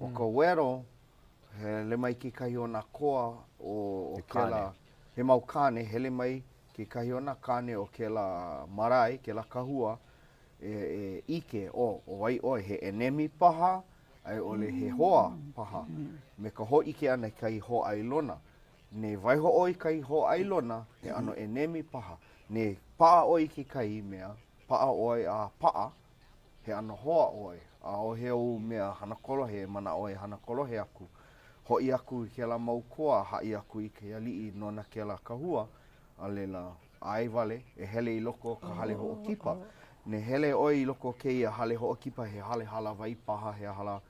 ʻO ka wero, hele mai kekahi o nā koa o, o kēlā, he mau kāne, hele mai kekahi o nā kāne o kēlā marae, kēlā kahua, e, e ʻike, ʻo, ʻo wai ʻoe, he ʻenemi paha, a i ʻole he hoa paha, me ka hōʻike ʻana i kahi hōʻailona. Nei waiho ʻoe i kahi hōʻailona, he ʻano ʻenemi paha. Ne paʻa ʻoe i kekahi mea, paʻa ʻoe a paʻa, he ʻano hoa ʻoe, ʻaʻohe ou mea hana kolohe e manaʻo e hana kolohe aku. Hoʻi aku i kēlā mau koa a haʻi aku i ke aliʻi nona kēlā kahua, a laila, ʻae wale e hele i loko o ka hale hoʻokipa. Ne hele ʻoe i loko o kēia hale hoʻokipa, he hale hālāwai paha, he aha lā,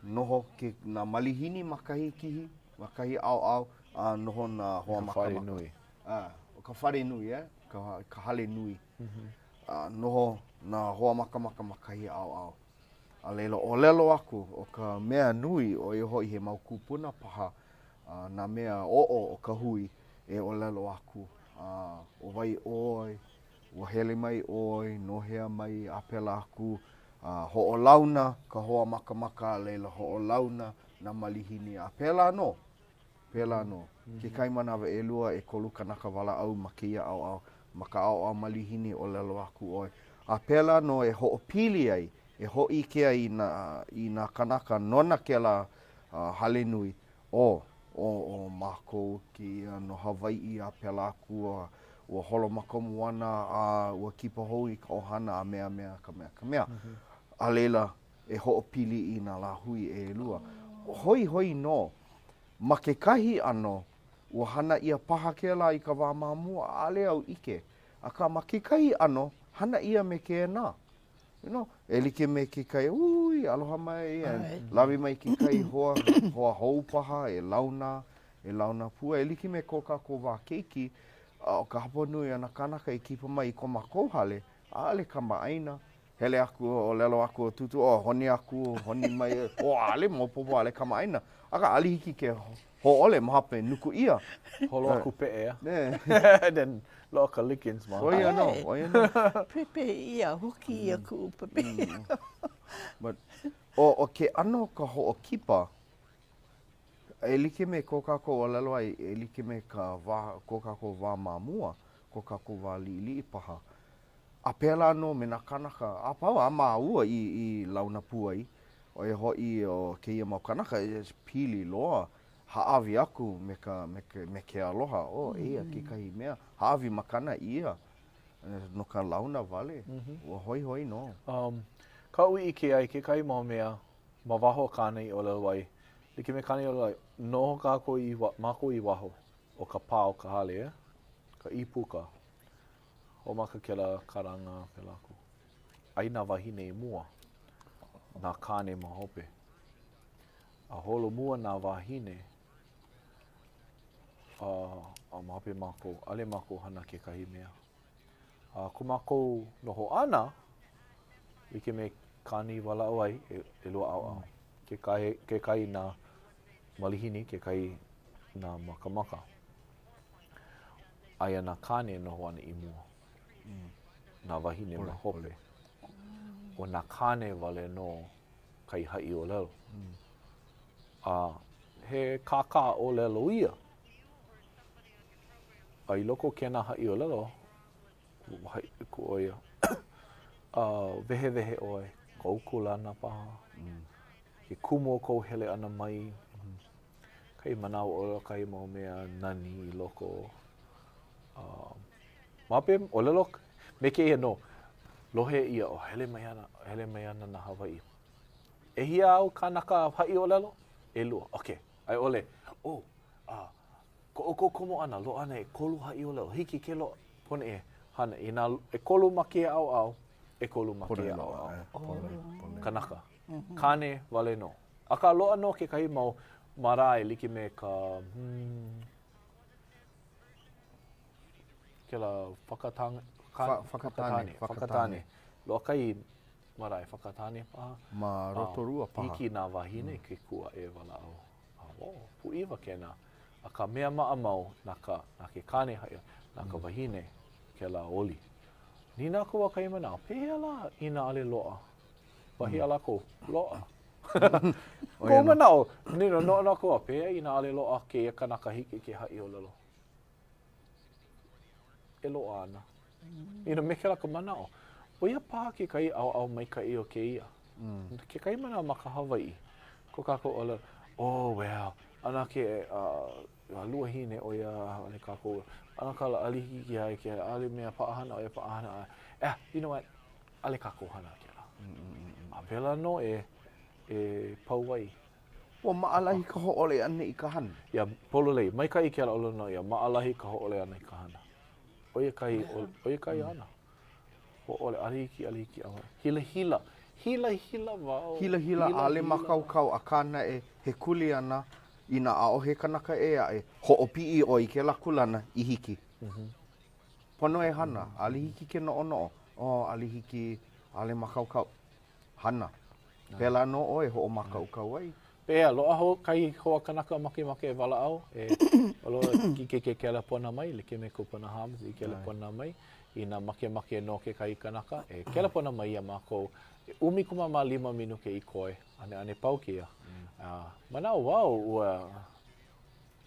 noho ke, nā malihini ma kahi kihi, ma kahi ʻaoʻao, a noho nā hoa makamaka. Ka fale nui. A, ʻo ka fale nui, eh? Ka, ka hale nui. Mm -hmm. A noho nā hoa makamaka ma kahi ʻaoʻao. A laila, ʻōlelo aku, ʻo ka mea nui, ʻo ia hoʻi he mau kūpuna paha, a nā mea oʻo o ka hui e ʻōlelo aku, a ʻo wai ʻoe, ua hele mai ʻoe, no hea mai, a pēlā aku, a hoʻolauna ka hoa makamaka, a laila hoʻolauna nā malihini, a pēlā nō, pēlā nō. Kekahi manawa ʻelua, ʻekolu kanaka walaʻau ma kēia ʻaoʻao, ma ka ʻaoʻao malihini ʻōlelo aku ʻoe, a pēlā nō e hoʻopili ai, e hōʻike ai i nā, i nā kānaka nona kēlā hale nui, ʻo, ʻo, ʻo mākou kēia no Hawaiʻi a pēlā aku a ua holo ma ka moana a ua kipa hou i ka ʻohana a mea mea ka mea ka mea. A laila e hoʻopili i nā lāhui ʻelua. Hoihoi nō, ma kekahi ʻano, ua hana ʻia paha kēlā i ka wā ma mua, ʻaʻole au ʻike. Akā ma kekahi ʻano, hana ʻia me kēnā. You know, e like me kekahi, ui, aloha mai, and lawe mai kekahi hoa, hoa hou paha e launa, e launa pū. E like me ko kākou wā keiki, ʻo ka hapanui o nā kānaka i kipa mai i ko mākou hale, ʻaʻole kamaʻāina. Hele aku, ʻōlelo aku ʻo Tūtū, oh, honi aku, honi mai, oh, ʻaʻole maopopo, ʻaʻole kamaʻāina. Akā, ʻaʻole hiki ke hōʻole ma hope, nuku ʻia. Holo aku peʻe, a. Then, loaʻa ka lickings ma. ʻO ia nō, ʻo ia nō. Pepehi ʻia, huki ʻia kuʻu pepehi. But, ʻo, ʻo ke ʻano o ka hoʻokipa, e like me ko kākou ʻōlelo ai, e like me ka wā, ko kākou wā ma mua, ko kākou wā liʻiliʻi paha, A pēlā nō me nā kānaka a pau a māua i, i launa pū ai, ʻo ia hoʻi ʻo kēia mau kānaka, e pili loa, hāʻawi aku me ka, me ke, me ke aloha, oh, eia kekahi mea, hāʻawi makana ʻia no ka launa wale, ua hoihoi nō. Um, kaʻu i ʻike ai kekahi mau mea ma waho o kāna i ʻōlelo ai, like me kāna i ʻōlelo ai, noho kākou i, mākou i waho o ka pā o ka hale, eh? Ka ʻīpuka. Hoʻomaka kēlā karanga pēlā aku. Ai nā wāhine i mua, nā kāne ma hope. A holo mua nā wāhine, a, a ma hope mākou, ʻaʻole mākou hana kekahi mea. A ko mākou noho ʻana, like me kāna i walaʻau ai, e, ʻelua ʻaoʻao. Kekahi, kekahi nā malihini, kekahi nā makamaka. Aia nā kāne e noho ana i mua, nā wāhine ma hope. ʻO nā kāne wale nō ka i haʻi ʻōlelo. A he kākāʻōlelo ia. A i loko o kēnā haʻi ʻōlelo, haʻi aku ʻo ia, a wehewehe ʻoe, kou kūlana paha, ke kumu o kou hele ʻana mai, kahi manawa ʻōlelo, kahi mau mea nani i loko. Uh, ma hope, ʻōlelo, me kēia nō, lohe ʻia, oh, hele mai ana, hele mai ana nā Hawaiʻi. ʻEhia āu kānaka haʻi ʻōlelo? ʻElua. Okay. A i ʻole, oh, uh, ko ʻoukou komo ʻana, loaʻa ana ʻekolu haʻi ʻōlelo. Hiki ke loaʻa, pono e hana. Inā ʻekolu ma kēia ʻaoʻao, ʻekolu ma kēia ʻaoʻao. Kanaka. Kāne wale nō. Akā, loaʻa nō kekahi mau marae like me ka, hmm, kēlā Whakatāne, Whakatāne, Whakatāne. Loaʻa kahi marae Whakatāne paha. Ma Rotorua paha. Hiki nā wāhine ke kū aʻe walaʻau. A, oh, pūʻiwa kēnā. A ka mea maʻamau, na ka, na ke kāne haʻi, na ka wahine kēlā oli. Nīnau aku wau kahi manawa, pehea lā inā ʻaʻole loaʻa? Wahi a lākou, loaʻa. Koʻu manaʻo, nino, noʻonoʻo aku wau, pehea inā ʻaʻole loaʻa kēia kanaka hiki ke haʻi ʻōlelo? E loaʻa ana. You know, me kēlā ka manaʻo. ʻO ia paha kekahi ʻaoʻao maikaʻi o kēia. Mm. Kekahi manawa ma ka Hawaiʻi, ko kākou ʻōlelo, oh, well, ʻanakē, uh, Luahine ʻo ia, ʻaʻole kākou, ʻanakala ʻaʻole hiki ke hai ke ʻaʻole mea paʻahana ʻo ia paʻahana. Eh, you know what? ʻAʻole kākou hana kēlā. A pēlā nō e, e pau ai. Ua maʻalahi ka hōʻole ʻana i ka hana. Yeah, pololei. Maikaʻi kēlā ʻōlelo nō ia, maʻalahi ka hōʻole ʻana i ka hana. ʻO ia kahi, ʻo ia kahi āna. Hōʻole, ʻaʻole hiki, ʻaʻole hiki, ʻaʻole. Hilahila. Hilahila wau. Hilahila, ʻaʻole mākaukau, akā naʻe, he kuleana, inā ʻaʻohe kanaka ʻē aʻe, hoʻopiʻi ʻoe i kēlā kūlana i hiki. Pono e hana, ʻaʻole hiki ke noʻonoʻo, oh, ʻaʻole hiki, ʻaʻole mākaukau. Hana. Pēlā nō ʻoe e hoʻomākaukau ai. Pehea, loaʻa hou kahi hoa kanaka makemake e walaʻau, e hiki ke kelepona mai, like me Kupuna Hobbs i kelepona mai, inā makemake nō kekahi kanaka, e kelepona mai iā mākou, 15 minuke i koe, ʻaneʻane pau kēia. Manaʻo wau, ua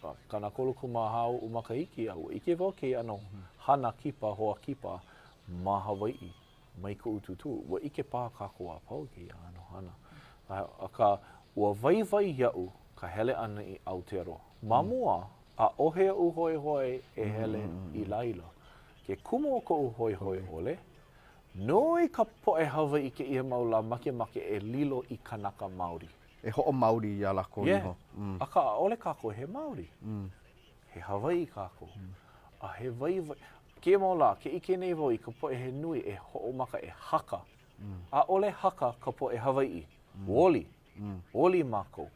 34 oʻu makahiki, a ua ʻike wau kēia ʻano hana kipa, hoa kipa ma Hawaiʻi. Mai koʻu tūtū, ua ʻike paha kākou a pau i kēia ʻano hana. Akā, ua waiwai iaʻu ka hele ʻana i Aotearoa. Ma mua, ʻaʻohe oʻu hoihoi e hele i laila. Ke kumu o koʻu hoihoi ʻole, nui ka poʻe Hawaiʻi kēia mau lā makemake e lilo i kanaka Maori. E hoʻomaori iā lākou iho. Yeah. Akā, ʻaʻole kākou he Maori. He Hawaiʻi kākou. A he waiwai, kēia mau lā, ke ʻike nei wau i ka poʻe he nui e hoʻomaka e haka. ʻAʻole haka ka poʻe Hawaiʻi. Oli. Oli mākou.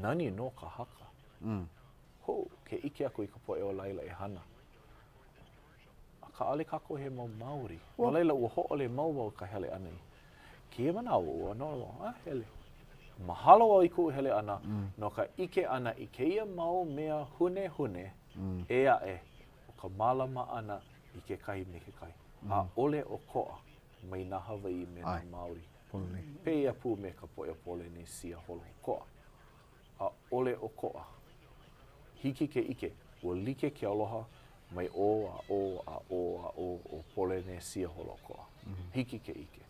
Nani nō ka haka. Hou, ke ʻike aku i ka poʻe o laila e hana. Akā, ʻaʻole kākou he mau Maori. No laila, ua hōʻole mau wau i ka hele ʻana i kēia manawa, ua noʻonoʻo, a hele. Mahalo wau i kuʻu hele ʻana no ka ʻike ʻana i kēia mau mea hunehune ʻē aʻe o ka mālama ʻana i kekahi me kekahi. ʻAʻole ʻokoʻa mai nā Hawaiʻi me nā Maori. Pēia pū me ka poʻe Polenesia holoʻokoʻa. ʻAʻole ʻokoʻa. Hiki ke ʻike, ua like ke aloha mai ʻō a ʻō a ʻō a ʻō o Polenesia holoʻokoʻa. Hiki ke ʻike.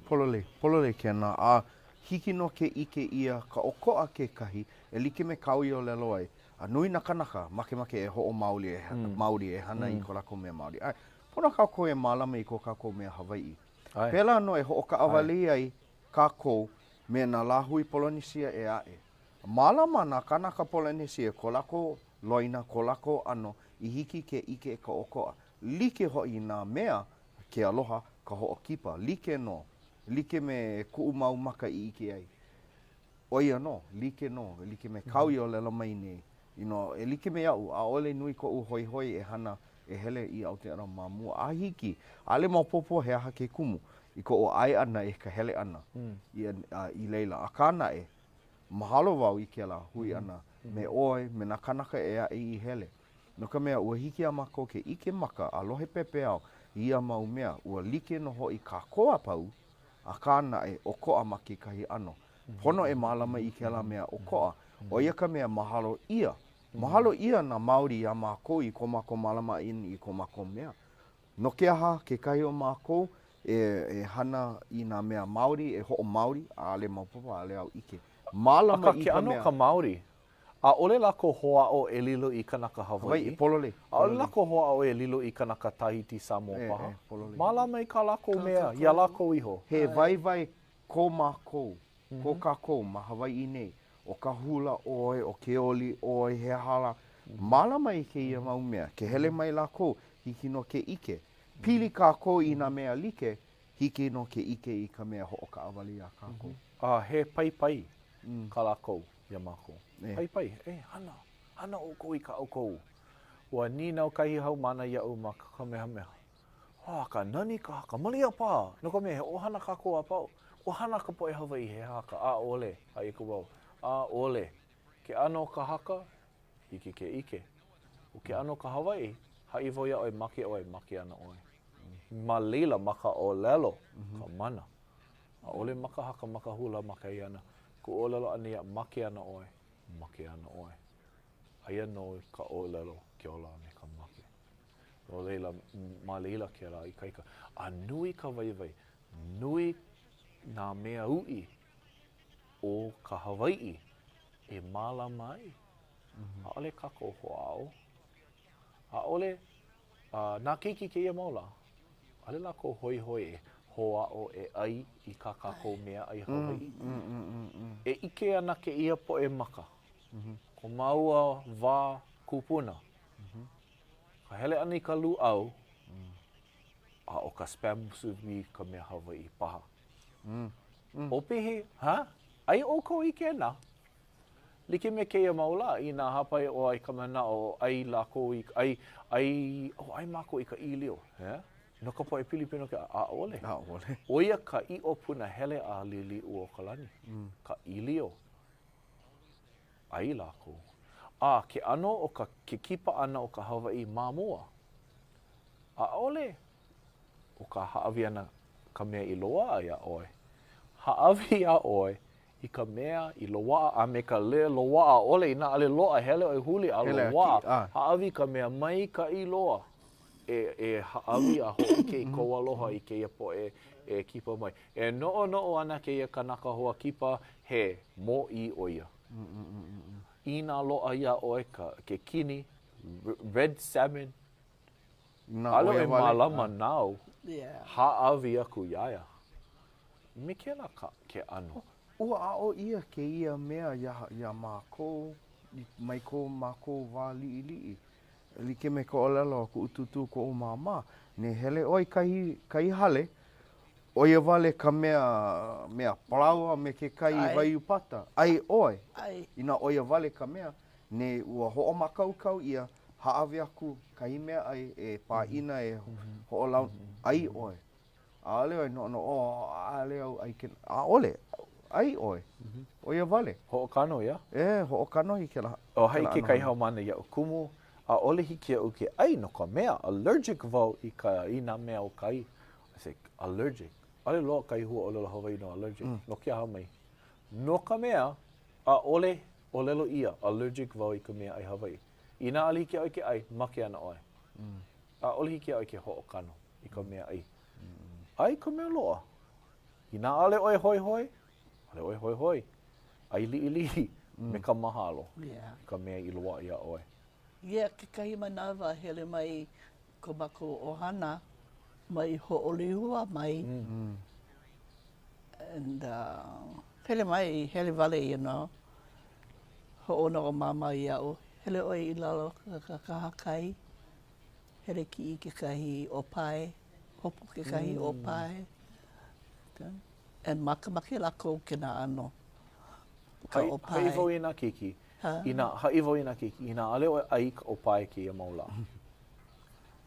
Pololei, pololei kēnā, a hiki nō ke ʻike ʻia ka ʻokoʻa kekahi e like me kāu i ʻōlelo ai, a nui nā kanaka makemake e hoʻomaoli, e maoli, e hana i ko lākou mea maoli. ʻAe, pono kākou e mālama i ko kākou mea Hawaiʻi. Pēlā nō e hoʻokaʻawale ai kākou me nā lāhui Polenesia ʻē aʻe. Mālama nā kānaka Polenesia ko lākou loina, ko lākou ʻano i hiki ke ʻike ka ʻokoʻa. Like hoʻi nā mea, ke aloha, ka hoʻokipa, like nō, like me kuʻu mau maka i ʻike ai. ʻO ia nō, like nō, e like me kāu i ʻōlelo mai nei, you know, e like me aʻu, ʻaʻole nui koʻu hoihoi e hana e hele i Aotearoa ma mua a hiki, ʻaʻole maopopo he aha ke kumu i koʻu ʻae ʻana i ka hele ʻana i, i laila. Akā naʻe, mahalo wau i kēlā hui ʻana me ʻoe, me nā kānaka ʻē aʻe i hele. No ka mea, ua hiki iā mākou ke ʻike maka a lohe pepeiao i ia mau mea, ua like nō hoʻi kākou a pau, akā naʻe, ʻokoʻa ma kekahi ʻano. Pono e mālama i kēlā mea ʻokoʻa, ʻo ia ka mea mahalo ʻia. Mahalo ʻia nā Maori iā mākou i ko mākou mālama ʻana i ko mākou mea. No ke aha kekahi o mākou e, e hana i nā mea Maori, e hoʻomaori, ʻaʻole maopopo, ʻaʻole au ʻike. Mālama Akā, i ke ka ʻano mea. ka Maori, ʻaʻole lākou hoʻāʻo e lilo i kanaka Hawaiʻi. Hawaiʻi, pololei. ʻAʻole lākou hoʻāʻo e lilo i kanaka Tahiti Samoa E, paha. e, pololei. Mālama i kā lākou mea iā lākou iho. He waiwai ko mākou, ko kākou ma Hawaiʻi nei, ʻo ka hula ʻoe, ʻo ke oli ʻoe, he aha lā, mālama i kēia mau mea. Ke hele mai lākou, hiki nō ke ʻike. Pili kākou i nā mea like, hiki nō ke ʻike i ka mea hoʻokaʻawale iā kākou. A he paipai kā lākou iā mākou. Paipai, e hana, hana ʻoukou i kā ʻoukou. Ua nīnau kahi haumāna iaʻu ma Kamehameha, Oh, akā nani ka haka, malia paha, no ka mea, he ʻohana kākou a pau. Ua hana ka poʻe Hawaiʻi he haka, ʻaʻole, haʻi aku wau, ʻaʻole. Ke ʻano o ka haka, hiki ke ʻike. ʻO ke ʻano o ka Hawaiʻi, haʻi wau iā ʻoe, make ʻoe, make ana ʻoe. Ma laila, ma ka ʻōlelo, ka mana. ʻAʻole ma ka haka, ma ka hula, ma ka ʻai ʻana. Kuʻu ʻōlelo ʻana ia, make ana ʻoe, make ana ʻoe. Aia nō ka ʻōlelo ke ola a me ka make. No laila, ma laila kēlā ikaika. A nui ka waiwai, nui nā mea uʻi o ka Hawaiʻi e mālama ai. ʻAʻole kākou hoʻāʻo. ʻAʻole, uh, nā keiki kēia mau lā, ʻaʻole lākou hoihoi e hoʻāʻo e ʻai i kā kākou meaʻai Hawaiʻi. E ʻike ana kēia poʻe maka, ko māua wā kūpuna, ka hele ʻana i ka lūʻau, a ʻo ka spam musubi ka mea Hawaiʻi paha. ʻOpihi, ha? ʻAi ʻoukou i kēnā? Like me kēia mau lā, inā hāpai ʻoe i ka manaʻo ʻai lākou i, ʻai, ʻai, oh, ʻai mākou i ka ʻīlio, yeah? No ka poʻe Pilipino ke, ʻaʻole. ʻAʻole. ʻO ia ka ʻiʻo punahele a Liliʻuokalani, ka ʻīlio. ʻAi lākou. A ke ʻano o ka, ke kipa ʻana o ka Hawaiʻi ma mua, ʻaʻole ʻo ka hāʻawi ʻana ka mea i loaʻa iā ʻoe. Hāʻawi iā ʻoe i ka mea i loaʻa a me ka le loaʻa ʻole, inā ʻaʻole loaʻa, hele ʻoe huli a loaʻa, hāʻawi ka mea maikaʻi loa e, e hāʻawi a hōʻike i kou aloha i kēia poʻe e kipa mai. E noʻonoʻo ana kēia kanaka hoa kipa, he mōʻī ʻo ia. Inā loaʻa iā ʻoe ka, ke kini, red salmon, ʻaʻole ʻoe mālama nāu, hāʻawi aku iā ia. Me kēlā ka, ke ʻano. Ua aʻo ʻia kēia mea iā, iā mākou mai ko mākou wā liʻiliʻi. E like me ka ʻōlelo a kuʻu tūtū koʻu māmā, ne hele ʻoe i kahi, kahi hale, ʻo ia wale ka mea, mea palaoa me kekahi waiū pata, ʻai ʻoe. Inā ʻo ia wale ka mea, ne ua hoʻomākaukau ʻia, hāʻawi aku kahi meaʻai e pāʻina e hoʻolau, ʻai ʻoe. ʻAʻole ʻoe noʻonoʻo, ʻaʻole au ʻai ke, ʻaʻole, ʻai ʻoe. ʻO ia wale. Hoʻokano, ia? E, hoʻokano i kēlā. O haʻi kekahi haumāna iaʻu, Kumu, ʻaʻole hiki iaʻu ke ʻai no ka mea, allergic wau i ka, i nā mea o kai. I said, allergic? ʻAʻole loaʻa kahi huaʻōlelo Hawaiʻi no allergic. No ke aha mai? No ka mea, ʻaʻole ʻōlelo ʻia, allergic wau i ka mea ʻai Hawaiʻi. Inā ʻaʻole hiki iā ʻoe ke ʻai, make ana ʻoe. ʻAʻole hiki iā ʻoe ke hoʻokano i ka mea ʻai. ʻAi ka mea loaʻa. Inā ʻaʻole ʻoe hoihoi, ʻaʻole ʻoe hoihoi. ʻAi liʻiliʻi me ka mahalo i ka mea i loaʻa iā ʻoe. Yeah, kekahi manawa hele mai ko mākou ʻohana mai Hoʻolehua mai. And uh, hele mai, hele wale, you know. Hoʻouna ʻo Māmā iaʻu, hele ʻoe i lalo ka kahakai. Hele kiʻi kekahi ʻōpae, hopu kekahi ʻōpae. And makemake lākou kēnā ʻano ka ʻōpae. Haʻi wau i nā keiki, inā, haʻi wau i nā keiki, inā ʻaʻole ʻoe ʻai i ka ʻōpae kēia mau lā,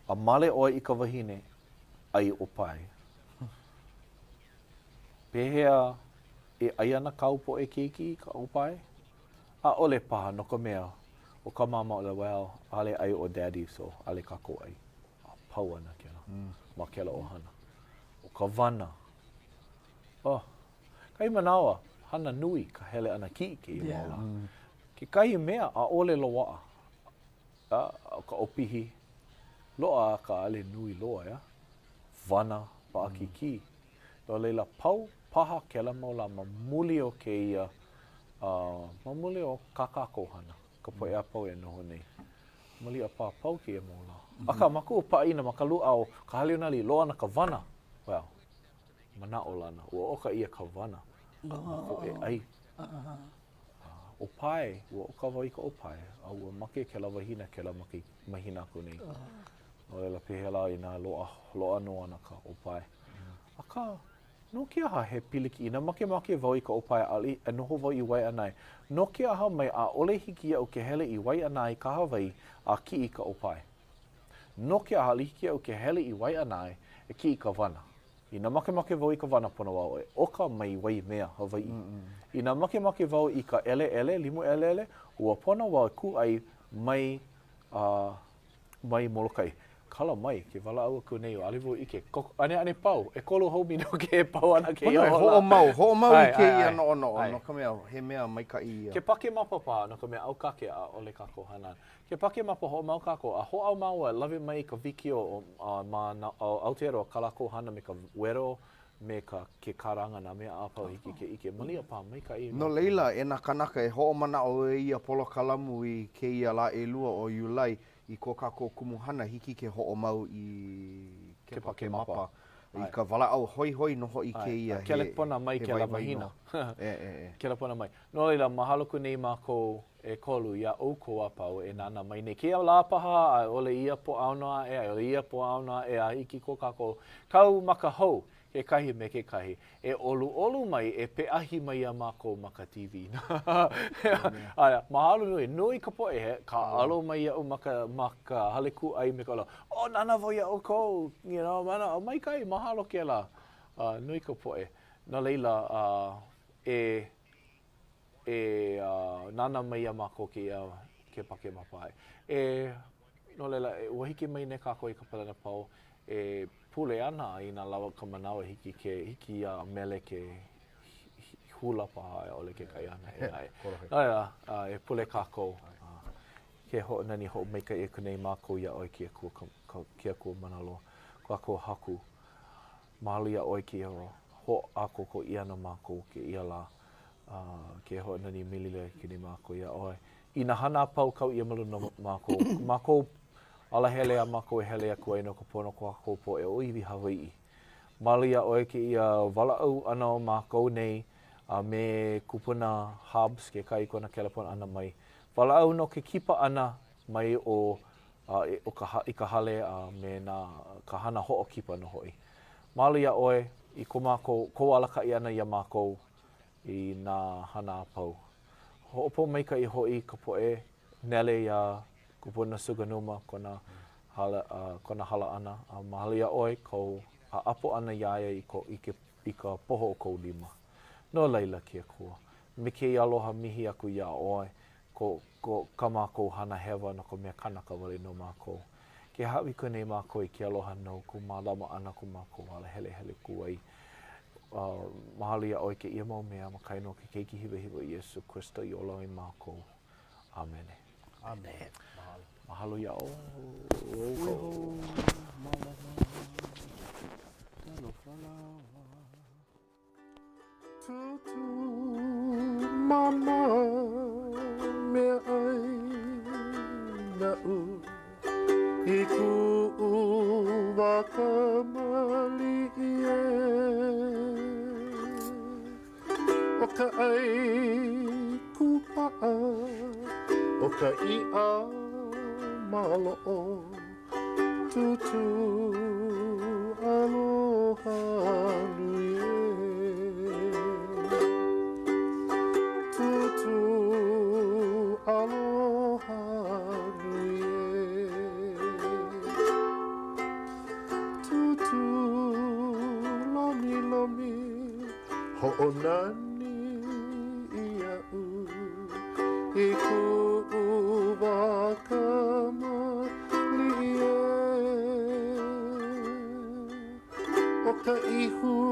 a male ʻoe i ka wahine ʻai ʻōpae, pehea e ʻai ana kāu poʻe keiki i ka ʻōpae? ʻAʻole paha, no ka mea, ʻo ka māmā ʻole, well, ʻaʻole ʻai ʻo daddy, so ʻaʻole kākou ʻai. A pau ana kēlā ma kēlā ʻohana. ʻO ka wana, oh, kahi manawa, hana nui ka hele ʻana kiʻi kēia mau lā. Kekahi mea, ʻaʻole loaʻa, a, ʻo ka ʻopihi, loaʻa akā ʻaʻole nui loa, ʻeā? Wana, paʻakikī. No laila, pau paha kēlā mau lā ma muli o kēia, ma muli o kā kākou hana, ka poʻe a pau e noho nei. Maliʻa paha pau kēia mau lā. Akā, ma kuʻu pāʻina ma ka lūʻau, ka Hale o nā Aliʻi, loaʻa ana ka wana. Well, manaʻolana, ua ʻoka ʻia ka wana mākou e ʻai. ʻŌpae, ua ʻoka wau i ka ʻōpae, a ua make kēlā wahine kēlā mahina aku nei. No laila, pehea lā inā loaʻa, loaʻa nō ana ka ʻōpae. Akā, no ke aha he pilikia, inā makemake wau i ka ʻōpae ʻaʻole e noho wau i Waiʻanae, no ke aha mai ʻaʻole hiki iaʻu ke hele i Waiʻanae kahawai a kiʻi i ka ʻōpae? No ke aha ʻaʻole hiki iaʻu ke hele i Waiʻanae e kiʻi i ka wana? Inā makemake wau i ka wana pono wau e ʻoka mai Waimea, Hawaiʻi. Inā makemake wau i ka ʻeleʻele, limu ʻeleʻele, ua pono wau e kūʻai mai a mai Molokai. Kala mai, ke walaʻau aku nei, ʻaʻole wau ʻike. ʻAneʻane pau, ʻekolu hou minuke e pau ana kēia hola. Pono e hoʻomau, hoʻomau i kēia noʻonoʻo, no ka mea, he mea maikaʻi ia. Ke Pakemapa paha, no ka mea, ʻAukake, ʻaʻole kākou hana. Ke Pakemapa hoʻomau kākou, a hoʻāo māua e lawe mai i ka wikiō ma Aotearoa kā lākou hana me ka wero. me ka ke karaga nā mea a pau hiki ke ʻike. Malia paha, maikaʻi. No laila, e nā kanaka e hoʻomanaʻo e ia polokalamu i kēia lā ʻelua o Iulai i ko kākou kumuhana hiki ke hoʻomau i Kepakemapa i ka walaʻau hoihoi nō hoʻi kēia he Kelepona mai kēlā mahina. Kelepona mai. No laila, mahalo aku nei mākou ʻekolu iā ʻoukou a pau e nānā mai nei. Kēia lā paha, a i ʻole ia Pōʻaono aʻe, a i ʻole ia Pōʻaono aʻe, a hiki ko kākou kau maka hou kekahi me kekahi. E ʻoluʻolu mai, e peʻahi mai iā mākou ma ka TV. Aia, mahalo nui. Nui ka poʻe he kāʻalo mai iaʻu ma ka, ma ka hale kūʻai me ka ʻōlelo, Oh, nānā wau iā ʻoukou, you know, mana, maikaʻi, mahalo kēlā. Uh, nui ka poʻe. No laila, uh, e, e uh, nānā mai iā mākou kēia Kepakemapa aʻe. E, no laila, e, ua hiki mai nei kākou i ka palena pau, e pule ana inā lawa ka manawa hiki ke, hiki iā Mele ke hula paha a i ʻole kekahi hana ʻē aʻe. No laila, e pule kākou. Ke hoʻonani hoʻomaikaʻi aku nei mākou iā ʻoe ke Akua, ka, ke Akua mana loa, ko kākou Haku. Mahalo iā ʻoe kēia hoʻākoakoa ʻia no mākou kēia lā. Ke hoʻonani milila aku nei mākou iā ʻoe. I nā hana a pau kau ʻia ma luna o mākou, ko mākou alahele a mākou e hele aku ai no ka pono o ko kākou poʻe ʻōiwi Hawaiʻi. Mahalo iā ʻoe kēia walaʻau ʻana o mākou nei a me Kupuna Hobbs kekahi kona kelepona ʻana mai. Walaʻau no ke kipa ʻana mai o o ka i ka hale a me nā ka hana hoʻokipa nō hoʻi. Mahalo iā ʻoe i ko mākou kou alakaʻi ʻana iā mākou i nā hana a pau. Hoʻopōmaikaʻi hoʻi ka poʻe nele iā Kupuna Suganuma kona hala, kona hala ʻana, a mahalo iā ʻoe kou ʻaʻapo ʻana iā ia i ko, i ke, i ka poho o kou lima. No laila, ke Akua, me kēia aloha mihi aku iā ʻoe, ko, ko, kā mākou hana hewa no ka mea kanaka wale nō mākou. Ke hāʻawi aku nei mākou i ke aloha nou, kou mālama ʻana ko mākou ala helehele kūʻai. Uh, mahalo iā ʻoe kēia mau mea ma ka inoa o ke Keiki hiwahiwa Iesū Kristo i ola ai mākou. ʻĀmene. ʻĀmene. Mahalo. Mahalo iā ʻoukou. Talofa lava. Tūtū mama meaʻai naʻu i kuʻu wā kamaliʻi ē. ʻO ka ʻai kūpaʻa, ʻo ka iʻa maloʻo, Tūtū aloha nui ē. Tūtū aloha nui ē. Tūtū lomilomi Hoʻonani iaʻu i kuʻu wā kamaliʻi ē. ʻO ka ihu.